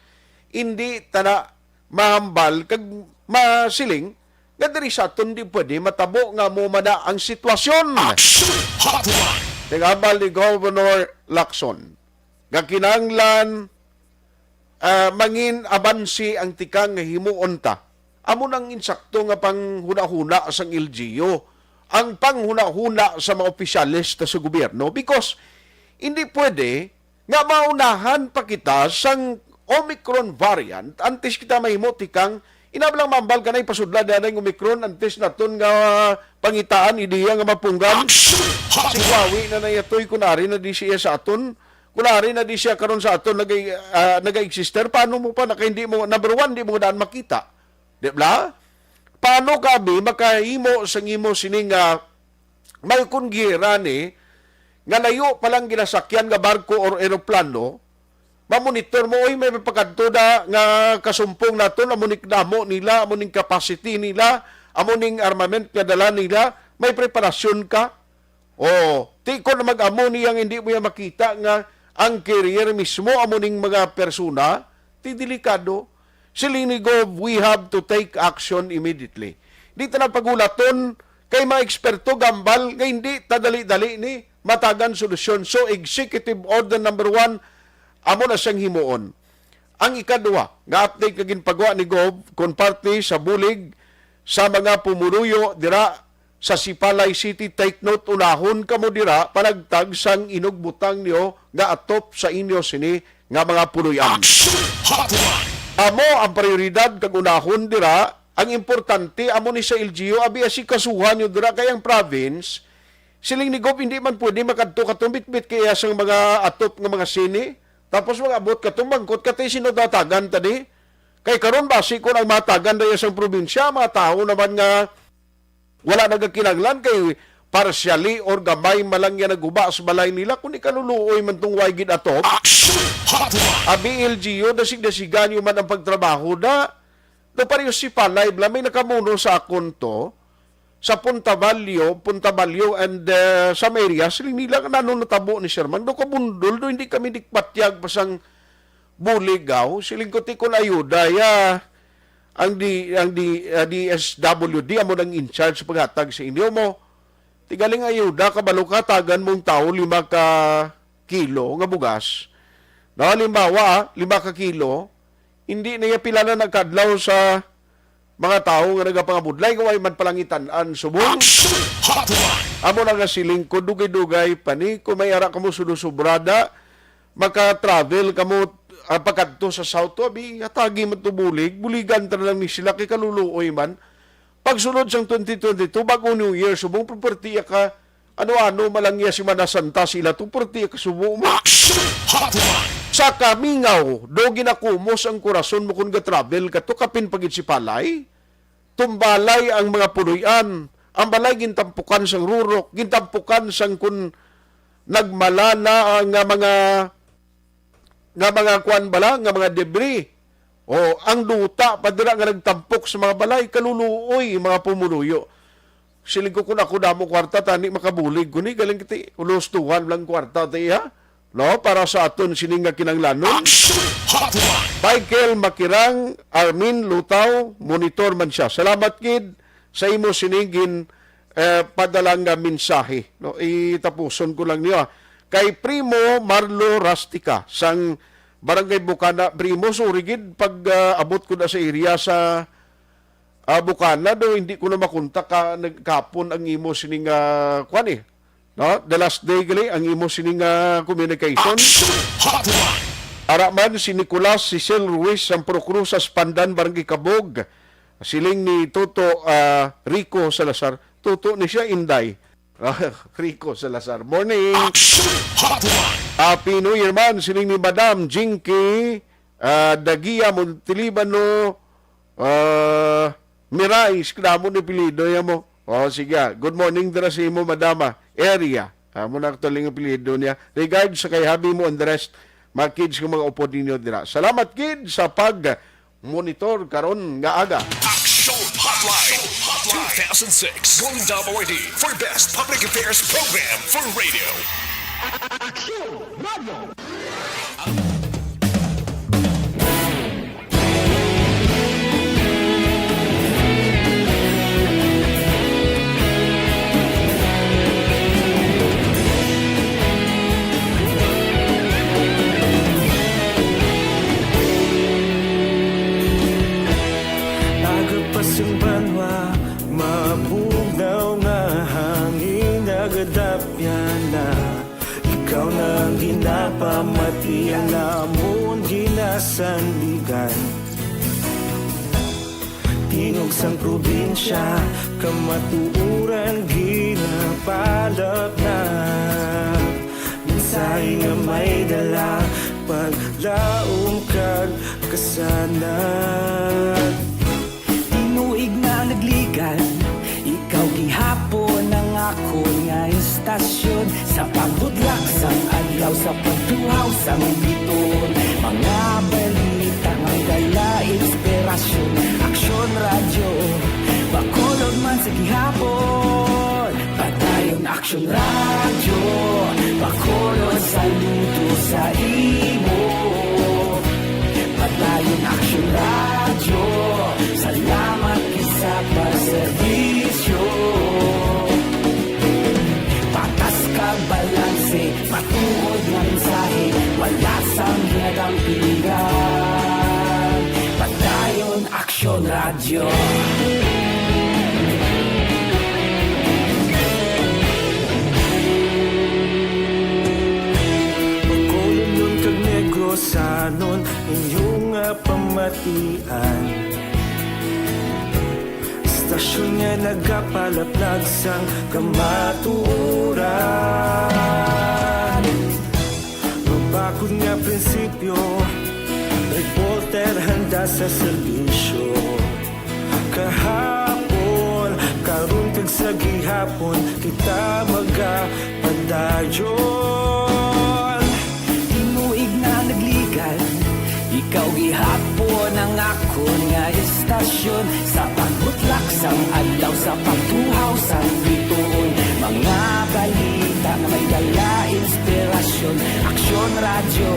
Hindi ta na mahambal kag masiling nga diri sa aton di pwede matabo nga mo man na ang sitwasyon. Action Hotline. Naghambal ni Governor Lacson nga kinahanglan ah, mangin abansi ang tikang nga himuon ta. Amo nang insakto nga panghunahuna sang L G U, ang panghunahuna sa mga opisyales ta sa gobyerno, because hindi pwede nga maunahan pa kita sang Omicron variant antes kita mahimo tikang. Inablang mambal ka na ipasudla na ang Omicron antes naton nga pangitaan ideya nga mapunggan. Action Si Hotline. Huawei na na yatoy kung ari na di siya sa aton. Kung ari na di siya karon sa aton nagay ah, nagay-exister, paano mo pa naka hindi mo, number one, di mo daan makita? Di ba? Paano ka bi makahimo sa imo sini nga may kung gira ni nga layo pa lang ginasakyan nga barko or eroplano, mamonitor mo, oy, may pagkadto na nga kasumpong naton, amo ning damo nila, amo ning capacity nila, amo ning armament nga dala nila, may preparasyon ka. O, ti kon mag-amo niya nga hindi mo ya makita nga ang carrier mismo amo ning mga persona, ti delikado. Siling ni Gov, we have to take action immediately. Di ta na pagulaton kay mga eksperto gambal nga hindi ta dali-dali ni matagan solusyon. So, Executive Order number one, amo na siyang himuon. Ang ikaduha nga update nga ginpagawa ni Gov kon parte sa bulig sa mga pumuruyo dira sa Sipalay City, take note, unahon kamo dira panagtag sang inog butang niyo nga atop sa inyo sini nga mga puloy-an. Action Hotline. Amo ang prioridad kag unahon dira. Ang importante amo ni sa L G U, abi, asikasuhan niyo dira kay ang province, siling ni Gov, hindi man pwede makadto ka tumbitbit kay iya sang mga atop nga mga sini. Tapos mag-abot ka, tumangkot ka, tay sino datagan ta di? Kay karon basi kung ang matagan na iya sang probinsya, mga tawo naman nga wala nagakinahanglan kay partially or gamay man lang yan nagguba sa balay nila, kung ikaluluoy man tong way gid atop. Action Hotline. Abi, L G U, dasig-dasigan nyo man ang pagtrabaho na. No, pareho si Palay, bala may nakamuno sa akon to, sa Punta Valio, Punta Valio and, uh, some areas, siling nila nga nano natabo ni Sherman, do kabundol, do hindi kami dikpatyag pa sang bulig, aw. Siling ko, ti, kun ayuda, ya, ang di, ang di, uh, D S W D, amo nang in charge sa paghatag sa inyo mo. Ti galing ayuda, kabalo ka, tagan mong tawo lima ka kilo nga bugas. No, halimbawa, ah, lima ka kilo, hindi na iya pila na nagkadlaw sa mga tawo nga nagapangabudlay, nga way man palangitan-an subong. Action Hotline! Amo na nga siling ko, dugay-dugay pa ni, kung may ara kamo sudo-subrada, maka-travel kamo, ah, pagkadto sa South, to, abi, hatagi man to bulig, buligan ta na lang ni sila, kay kaluluoy man. Pagsunod sang twenty twenty-two, bag-o New Year, subong, perti ka, ano-ano, malangya Semana Santa sila, to, perti ka subo mo. Action Hotline! Sa kamingaw, do ginakumos ang korason mo kung ga-travel ka to, kapin pagid si Palay. Tumbalay ang mga puloy-an. Ang balay gintampukan sang rurok, gintampukan sang kun nagmalana nga mga, nga mga kuan bala, nga mga debris. O, ang duta pa dira nga nagtampok sa mga balay, kaluluoy, mga pumuluyo. Siling ko, kun ako damo kwarta, tani makabulig ko ni, galing kiti, ulustuhan lang kwarta, ti, ha? No, para sa aton sini nga kinahanglanon. Action Hotline! Michael Makirang, Armin Lutaw, monitor man siya. Salamat gid sa imo sining gin, eh, padala nga mensahe. No, itapuson ko lang niyo, ah. Kay Primo Marlo Rastica sang Barangay Bukana. Primo, sorry gid pag, ah, abot ko na sa area sa, ah, Bukana, do hindi ko na makontak ka nagkapon ang imo sining, ah, kwan, eh. No? The last day gali ang imo sining, ah, communication. Action Hotline! Ara man si Nicolas Cecil Ruiz sang Procruzas Pandan, Barangay Kabog. Siling ni Toto, ah, Rico Salazar. Toto ni siya, Inday. Rico Salazar. Morning. Action Hotline! Happy New Year man, siling ni Madam Jinky, ah, Dagia Montelibano, ah, Mirais, kadamo ni apelyido niya mo. O, sige, ah. Good morning dira sa imo, madama. Area. Amo na actually ang apelyido niya. Regards sa kay hubby mo and the rest, mga kids, kung mga upod ninyo dira. Salamat, kids, sa pag-monitor karon nga aga. Action Hotline two thousand six Golden Dome Awardee for Best Public Affairs Program for Radio. Action Radio. Aga pa sang banwa, mabugnaw nga hangin, nagadapyan na. Ikaw na ang ginapamati, ang amon ginasandigan. Tingog sang probinsya, kamatuoran ginapalapnag. Mensahe nga may dala, paglaom kag kasanag. Tinuig na nagligan, ikaw gihapon ang akon nga istasyon. Sa pagbudlak sang adlaw, sa pagtuhaw sang biton, mga balita nga dala inspirasyon. Aksyon Radyo, Bacolod man sa gihapon. Padayon Aksyon Radyo, Bacolod, saludo sa imo. Padayon Aksyon Radyo, salamat gid sa pagserbisyo. Patas kag balanse, matuod nga mensahe, wala sang ginadampingan. Padayon Aksyon Radyo. Bacolodnon kag Negrosanon, inyo nga pamatian. Istasyon nga nagapalaplag sang kamatuoran. Mabakod nga prinsipyo, reporter handa sa serbisyo. Kahapon, karon kag sa gihapon, kita magapadayon. Tinuig na nagligan, ikaw gihapon ang akon nga istasyon. Tasyon sa pagbutlak sang adlaw, sa pagtuhaw sang bituon, mga balita nga may dala inspirasyon. Aksyon Radyo,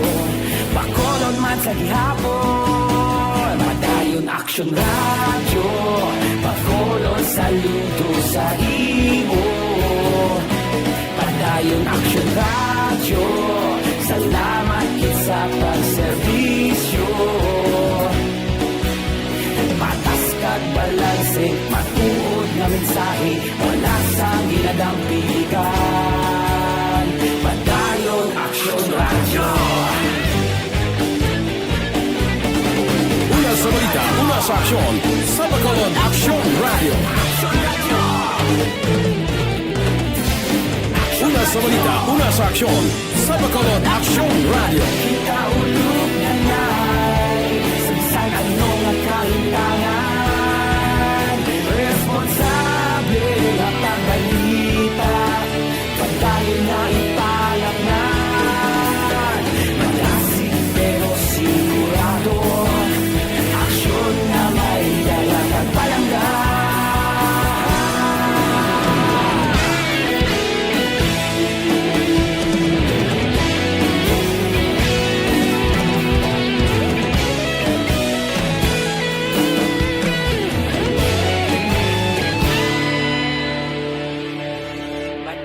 Bacolod man sa gihapon. Padayon Aksyon Radyo, Bacolod, saludo sa imo. Padayon Aksyon Radyo, salamat gid sa pagserbisyo. Patas kag balanse, matuod nga mensahe, wala sang ginadampigan. Padayon Aksyon Radyo. Una sa balita, una sa aksyon, sa Bacolod Aksyon Radyo. Una sa balita, una sa aksyon, sa Bacolod Aksyon Radyo. Kita ulog na nay, sa bisan ano nga kahintangan, responsable nga pagbalita, padayon na ipalapnan. Malasig pero sigurado, aksyon nga may dala kag palangga.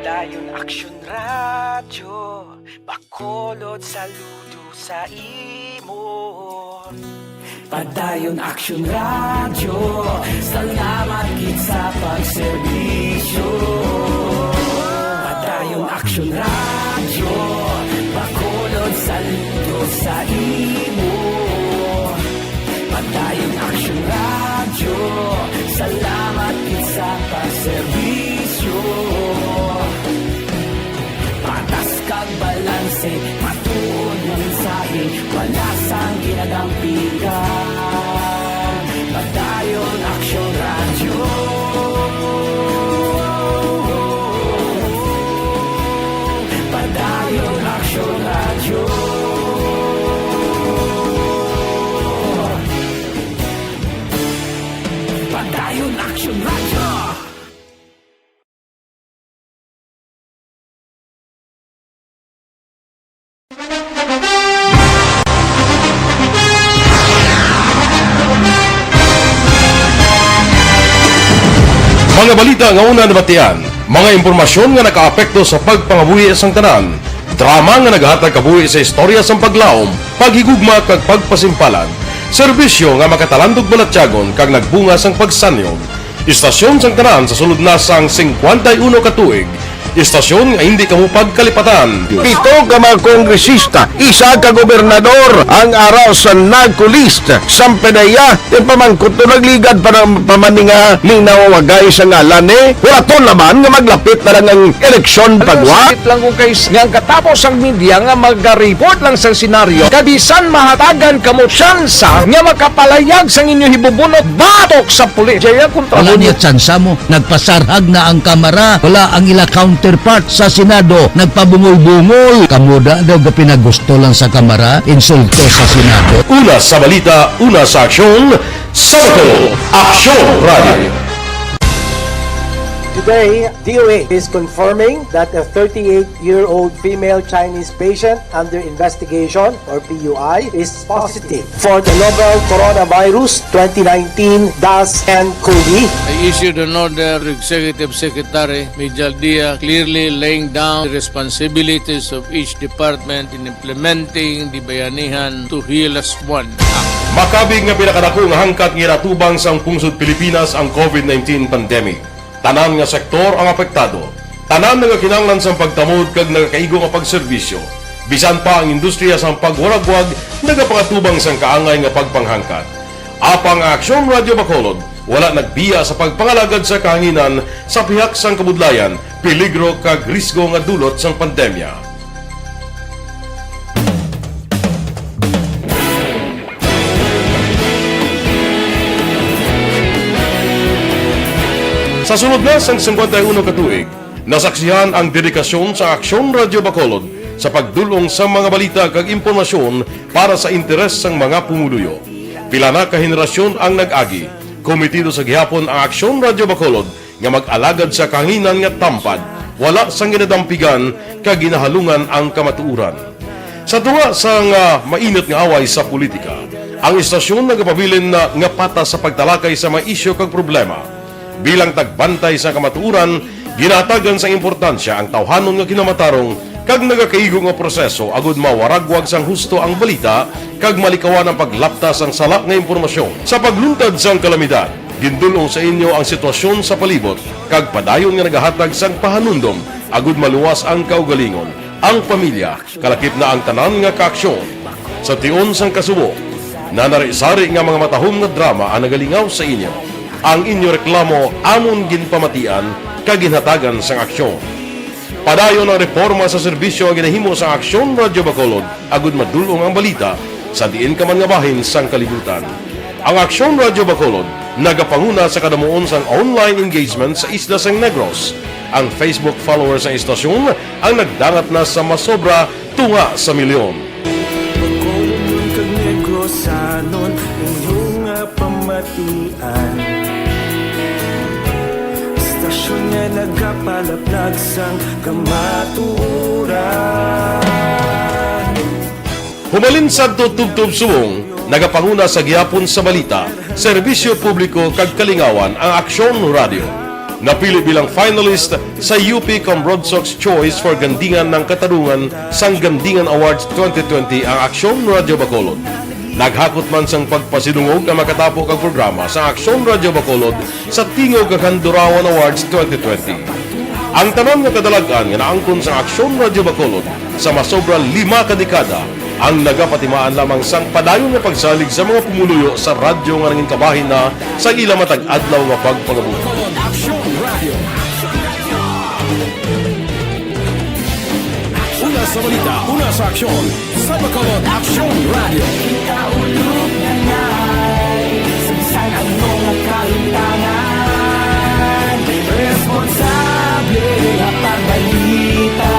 Padayon Aksyon Radyo, Bacolod, saludo sa imo. Padayon Aksyon Radyo, salamat gid sa pagserbisyo. Padayon Aksyon Radyo, Bacolod, saludo sa imo. Padayon Aksyon Radyo, salamat gid sa pagserbisyo. Patas kag balanse, matuod nga mensahe, wala sang ginadampigan. Padayon Aksyon Radyo. Padayon Aksyon Radyo. Padayon Aksyon Radyo. Mga balita nga una nabatian, mga impormasyon nga nakaapekto sa pagpangabuhi sang tanan, drama nga naghatag kabuhi sa istorya sang paglaom, paghigugma kag pagpasimpalan, serbisyo nga makatalandog balatyagon kag nagbunga sang pagsanyog. Istasyon sang tanan sa sulod na sang singkwenta y uno ka tuig. Istasyon nga hindi kamo pagkalipatan. Pito ka mga kongresista, isa ka gobernador ang ara sa NAGCOLEST. Sampanaya, ti pamangkot to nagligad pa ng pamaninga ning nawawagay sa ngalan ni. Wala to naman nga maglapit na lang ang eleksyon pagwa. Sakit lang kung kay nga ang katapos ang media nga magaripot lang sa senaryo, kabisan mahatagan kamo tsansa nga makapalayag sang inyo hibubunot batok sa pulis. Jaya kontra Wala ninyo. Niya tsansa mo. Nagpasarhag na ang Kamara. Wala ang ila counterpart sa Senado. Nagpabungol-bungol. Kamo da daw gapinagusto lang sa Kamara. Insulto sa Senado. Una sa balita, una sa aksyon, sa Bacolod Aksyon Radio. Today, D O A is confirming that a thirty-eight-year-old female Chinese patient under investigation, or P U I, is positive for the novel coronavirus twenty nineteen dash N COVID. I issued an order to Executive Secretary Mijal Dia, clearly laying down the responsibilities of each department in implementing the Bayanihan to Heal As One Act. Makabig nga pinakadako nga hangkat nga ginatubang sang pungsod Pilipinas ang COVID nineteen pandemic. Tanan nga sektor ang apektado. Tanan nagakinahanglan sang pagtamod kag nagakaigo nga pagserbisyo. Bisan pa ang industriya sang pagwaragwag nagapangatubang sang kaangay nga pagpanghangkat. Apang ang Aksyon Radio Bacolod wala nagbiya sa pagpangalagad sa kahanginan sa pihak sang kabudlayan, peligro kag risgo nga dulot sang pandemya. Sa sulod na sang singkwenta y uno ka tuig, nasaksihan ang dedikasyon sa Aksyon Radio Bacolod sa pagdul-ong sa mga balita kag impormasyon para sa interes sang mga pumuluyo. Pila na ka henerasyon ang nag-agi, komitido sa gihapon ang Aksyon Radyo Bacolod nga mag-alagad sa kahanginan nga tampad, wala sang ginadampigan kag ginahalungan ang kamatuoran. Sa tunga sang, ah, mainit nga away sa politika, ang istasyon nagapabilin na nga patas sa pagtalakay sa mga isyu kag problema. Bilang tagbantay sa kamatuoran, ginahatagan sang importansya ang tawhanon nga kinamatarong kag nagakaigo nga proseso agud mawaragwag sang husto ang balita kag malikawan ang paglapta sang sala nga impormasyon. Sa pagluntad sang kalamidad, gindul-ong sa inyo ang sitwasyon sa palibot kag padayon nga nagahatag sang pahanumdom agud maluwas ang kaugalingon, ang pamilya, kalakip na ang tanan nga kaaksyon. Sa tion sang kasubo, nanari-sari nga mga matahom nga drama ang nagalingaw sa inyo. Ang inyo reklamo amon ginpamatian kag ginhatagan sang aksyon. Padayon ang reporma sa serbisyo nga ginahimo sang Aksyon Radyo Bacolod agud madul-ong ang balita sa diin ka man nga bahin sang kalibutan. Ang Aksyon Radyo Bacolod nagapanguna sa kadamuon sang online engagement sa isla sang Negros. Ang Facebook followers sang istasyon ang nagdangat na sa masobra tunga sa milyon. Bacolod kag Negrosanon, inyo nga pamatian. Istasyon nga nagapalaplag sang kamatuoran. Humalin sadto tubtob subong, nagapanguna sa gihapon sa balita, serbisyo publiko kag kalingawan ang Aksyon Radio. Napili bilang finalist sa U P Cambronsox Choice for Gandingan ng Katarungan sang Gandingan Awards twenty twenty ang Aksyon Radio Bacolod. Naghakot man sang pagpasidungog ang makatapo kag programa sa Aksyon Radio Bacolod sa Tingog kag Handurawan Awards twenty twenty. Ang tanan nga kadalag-an nga naangkon sang Aksyon Radio Bacolod sa masobra lima ka dekada ang nagapatimaan lamang sang padayon nga pagsalig sa mga pumuluyo sa radyo nga nangin kabahin na sa ila matag adlaw nga pagpangabuhi. Bacolod Aksyon Radio. Una sa balita, una sa aksyon, sa Bacolod Aksyon Radio. Ikaulog na ngay, sa bisan ano nga kahitangan, responsable nga pagbalita,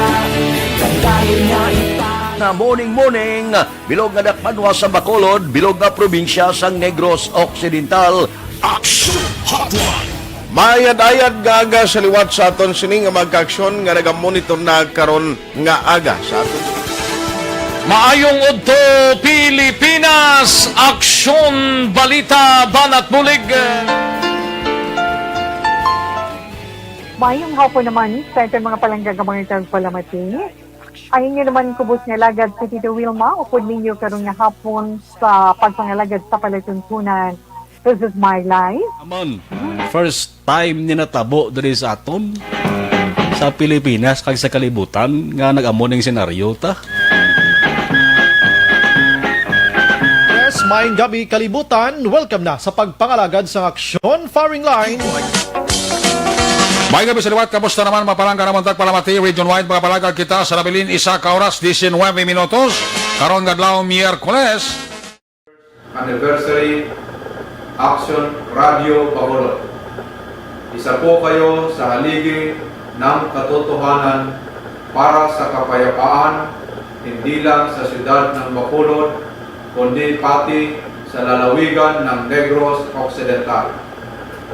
kag dayon nga ipa- Nga morning, morning, bilog nga dakbanwa sa Bacolod, bilog nga probinsya sang Negros Occidental. Action Hotline. Maayad-ayad nga aga sa liwat sa aton sini nga mga kaaksyon nga nagamonitor na karon nga aga sa aton. Maayong udto, Pilipinas! Aksyon, balita, banat bulig. Maayong hapon naman sa aton mga palangga nga mga tagpalamati. Ang inyo naman kubos nga alagad si Tito Wilma, upod ninyo karon nga hapon sa pagpangalagad sa palatuntunan. This is my life. Amon, first time ni natabo diri sa aton, sa Pilipinas, kag sa kalibutan, nga nag-amo ning senaryo ta. Yes, maayong gabi, kalibutan. Welcome na sa pagpangalagad sa Aksyon Firing Line. Maayong gabi sa liwat, kamusta naman, mga palangga namon tagpalamati, region-wide, mga palangga kita sa nabilin, isa ka oras, diecinuebe minutos, karon nga adlaw, Miyerkules. Anniversary, Aksyon Radio Bacolod. Isa po kayo sa haligi ng katotohanan para sa kapayapaan, hindi lang sa siyudad ng Bacolod, kundi pati sa lalawigan ng Negros Occidental.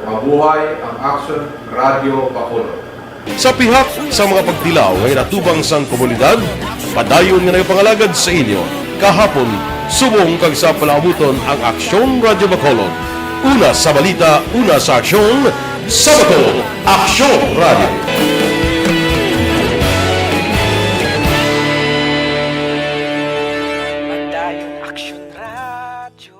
Mabuhay ang Aksyon Radio Bacolod! Sa pihak sa mga pagtilaw nga inatubang sang komunidad, padayon nga nagapangalagad sa inyo kahapon, subong kag sa palaabuton ang Aksyon Radio Bacolod. Una sa balita, una sa aksyon, sa Bacolod, Aksyon Radio. Padayon Aksyon Radio.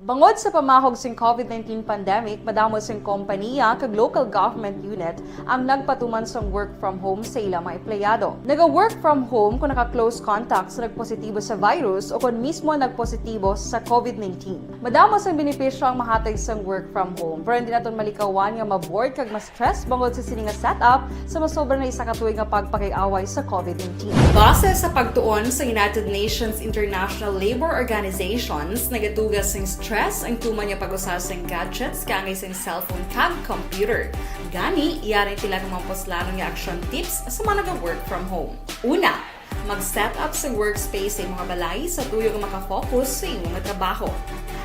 Bangod sa pamahog sing COVID nineteen pandemic, madamo sing kompanya kag local government unit ang nagpatuman sang work from home sa ila mga empleyado. Naga-work from home kung naka-close contact sa nagpositibo sa virus o kung mismo nagpositibo sa COVID nineteen. Madamo sang benepisyo ang mahatag sang work from home, pero hindi naton malikawan nga ma-bored kag mas stress bangod sa sini nga setup sa masobra na isa ka tuig nga pagpakig-away sa COVID nineteen. Base sa pagtuon sa United Nations International Labor Organizations, nagaduga sing stress ang tuman nga pag-usa sing gadgets kaangay sing cellphone kag computer. Gani, yari ang pila ka mga puslanon nga action tips sa mga naga-work from home. Una, Mag-set up sa workspace sa imong balay sa tuyo nga makafocus sa imong trabaho.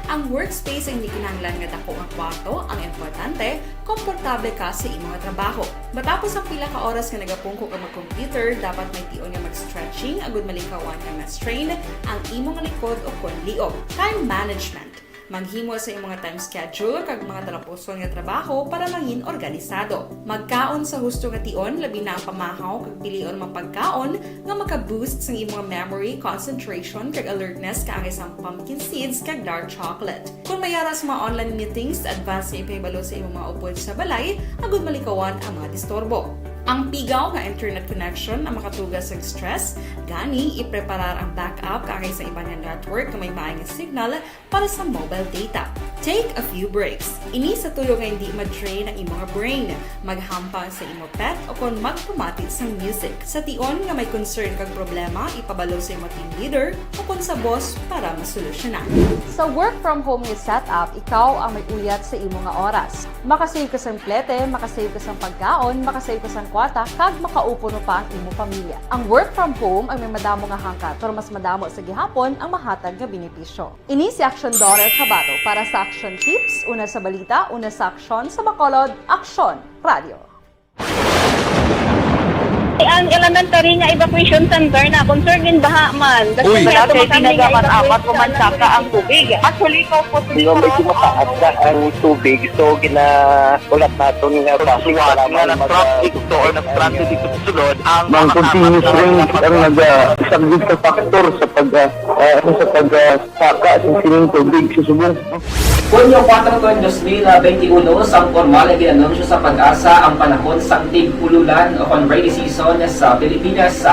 Ang workspace ay hindi kinahanglan nga dako nga kwarto, ang importante, komportable ka sa imong trabaho. Matapos ang pila ka oras nga nagapungko ka mag-computer, dapat may tion nga mag-stretching agud malikawan nga ma-strain ang imong likod o kon liog. Time management. Maghimo sa imong time schedule kag mga talapuson nga trabaho para mangin organisado. Magkaon sa husto nga tion, labi na ang pamahaw kag pilion mga pagkaon nga maka-boost sang imong memory, concentration kag alertness, kaangay sang pumpkin seeds kag dark chocolate. Kung may ara sa mga online meetings, advance nga ipahibalo sa imong mga upod sa balay agud malikawan ang mga disturbo. Ang pigaw nga internet connection ang makatuga sa stress, gani ipreparar ang backup kaangay sa iban nga network nga may maay nga signal para sa mobile data. Take a few breaks. Ini sa tuyo nga hindi ma-drain ang imong brain. Maghampang sa imong pet o kon magpamati sang music. Sa tion nga may concern kag problema, ipabalo sa imong team leader o kon sa boss para masolusyonan. Sa work from home nga setup, ikaw ang may uyat sa imo nga oras. Makasave ka sang plete, makasave ka sang pagkaon, makasave ka sang kwarta, kag makaupod pa ang imo pamilya. Ang work from home ang may madamo nga hangkat, pero mas madamo sa gihapon ang mahatag nga benepisyo. Ini si Action Daughter Kabato para sa Action Tips, una sa balita, una sa aksyon, sa Bacolod, Aksyon Radio. Ang elementary nga evacuation center na concern din baha man. Uy. Wala kay tinaga man apat o man saka ang tubig. Actually, ikaw po, Di ba, medyo mataas na ang tubig, so ginaulat naton nga basi nga nag-traffic to or nag-stranded dito sa sulod ang mga continuous rain ang nag-, ah, isang sa factor sa pag, ah, ah, sa pag, ah, saka sa sining tubig sa Subong. Hunyo kuwatro, dos mil benti uno, sang pormal nga gin-anunsyo sa PAGASA ang panahon sang tig-ululan o kon rainy season sa Pilipinas.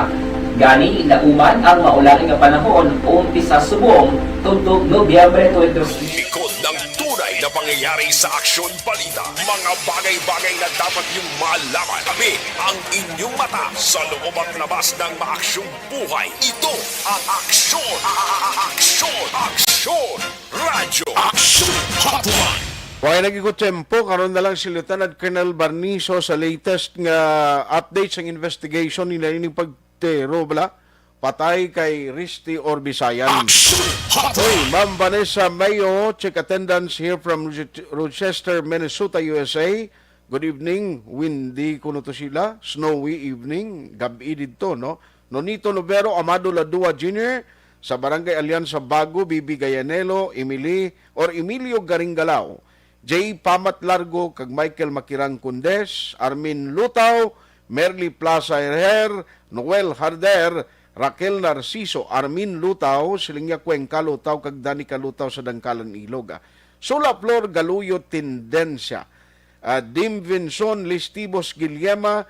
Gani, nauman ang maulan nga panahon, umpisa subong tubtob Nobyembre twenty twenty. Likod ng tunay na pangyayari sa Aksyon Balita, mga bagay-bagay na dapat niyong malaman. Kami ang inyong mata sa loob at labas ng maaksyong buhay. Ito ang Aksyon, a-, a-, a-, Aksyon, Aksyon Radyo. Aksyon Hotline. Way na gid ko tiyempo, karon na lang si Lieutenant Colonel Barnizo sa latest nga update sang investigation nila ining pagtero bala patay kay Risty Orbisayan. Aksyon Hotline. Uy, Ma'am Vanessa Mayo, check attendance here from Roche-, Rochester, Minnesota, U S A. Good evening, windy kuno to sila, snowy evening, gab-i didto, no? Nonito Novero, Amado Ladua Junior, sa Barangay Alianza Bago, Bibi Gayanelo, Emily or Emilio Garinggalao, J Pamat Largo, kag Michael Makirang Condes, Armin Lutaw, Merly Plaza Herher, Noel Harder, Raquel Narciso, Armin Lutaw, Silinya Cuenca Lutaw, kag Danica Lutaw sa Dangkalan, Ilog. Sula Flor Galuyo Tendencia, ah, Dim Vinson Listibos Guillema,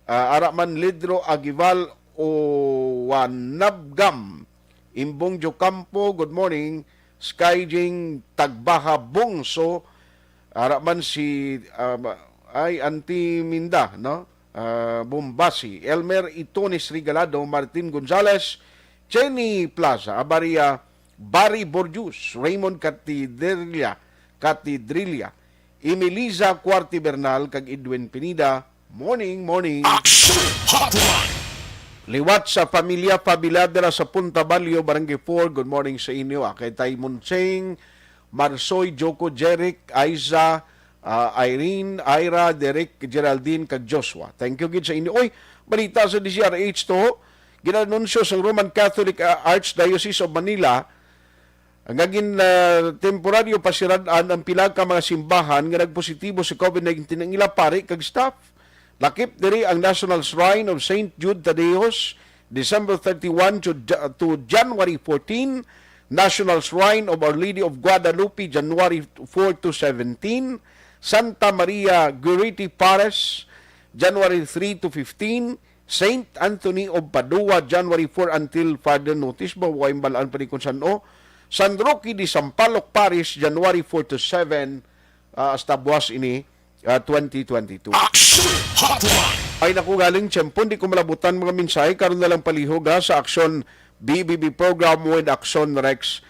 ah, Araman Lidro Aguival Uwanabgam, Imbong Jocampo, good morning. Sky Jing Tagbaha Bungso, ara man si, ah, ay, Auntie Minda, no? Ah, Bombasi, Elmer Itones Regalado, Martin Gonzales, Jenny Plaza, Abaria, Barry Borjus, Raymond Catidrilla, Catidrilla, Emiliza Cuarte Bernal, kag Edwin Pineda. Morning, morning. Action Hotline. Liwat sa pamilya Fabila dira sa Punta Balyo, Barangay four, good morning sa inyo. Akay Tay Munsing, Marsoy, Joko, Jeric, Aiza, ah, Irene, Ira, Derek, Geraldine, kag Joshua. Thank you gid sa inyo. Oy, balita sa D Z R H to. Ginanunsyo sa Roman Catholic, ah, Archdiocese of Manila nga gin, ah, temporaryo pasirad-an ang pila ka mga simbahan nga nagpositibo sa COVID nineteen ang ila pari kag staff. Lakip diri ang National Shrine of Saint Jude Tadeos, December thirty-one to Ja-, to January fourteen, National Shrine of Our Lady of Guadalupe, January four to seventeen, Santa Maria Goretti Pares, January three to fifteen, Saint Anthony of Padua, January four until further notice, ba, way balaan pa ni kung san-o. San Roque de Sampaloc Parish, January four to seven, ah, hasta buwas ini, ah, twenty twenty-two. Action Hotline. Ay, naku, galing tiyempo, di ko malabutan mga mensahe. Karon na lang palihog, ha, sa Action B B B program with Action Rex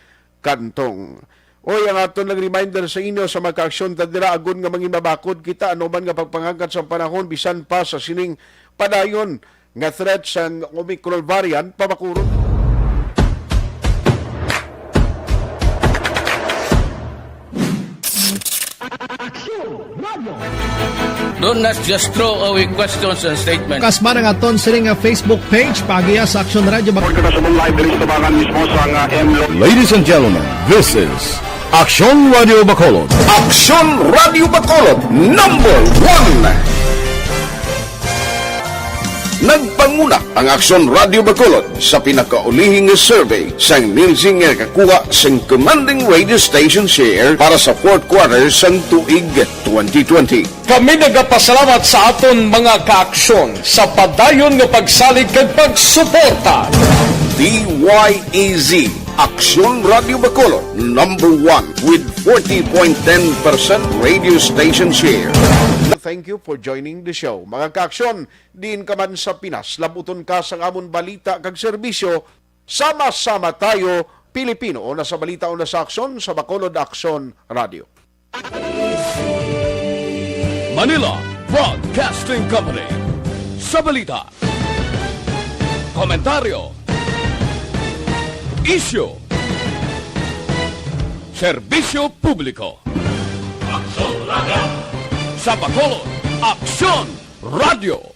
Cantong. Oy, ang aton lang reminder sa inyo sa mga ka-aksyon ta dira, agod nga mangin mabakod kita, ano man nga pagpanghangkat sa panahon, bisan pa sa sining padayon nga threat sang Omicron variant pa Bacolod. Do not just throw away questions and statements. Kasma nga aton sini nga Facebook page, pagiya sa Aksyon Radio. Report kita sa live diri sa tabangan mismo sa nga M L O. Ladies and gentlemen, this is Aksyon Radio Bacolod. Aksyon Radio Bacolod, number one. Nagpanguna ang Aksyon Radio Bacolod sa pinakaulihing nga survey sang Nielsen nga nakakuha sang commanding radio station share para sa fourth quarter sang tuig twenty twenty. Kami nagapasalamat sa aton mga kaaksyon sa padayon nga pagsalig kag pagsuporta. D Y E Z, Aksyon Radio Bacolod, number one with forty point ten percent radio station share. Thank you for joining the show. Mga kaaksyon, diin ka man sa Pinas, labuton ka sang amon balita kag serbisyo, sama-sama tayo, Pilipino, una sa balita, una sa aksyon, sa Bacolod Aksyon Radio. Manila Broadcasting Company. Sa balita, komentaryo, isyu, serbisyo publiko. Aksyon Radio. Sa Bacolod, Aksyon Radio.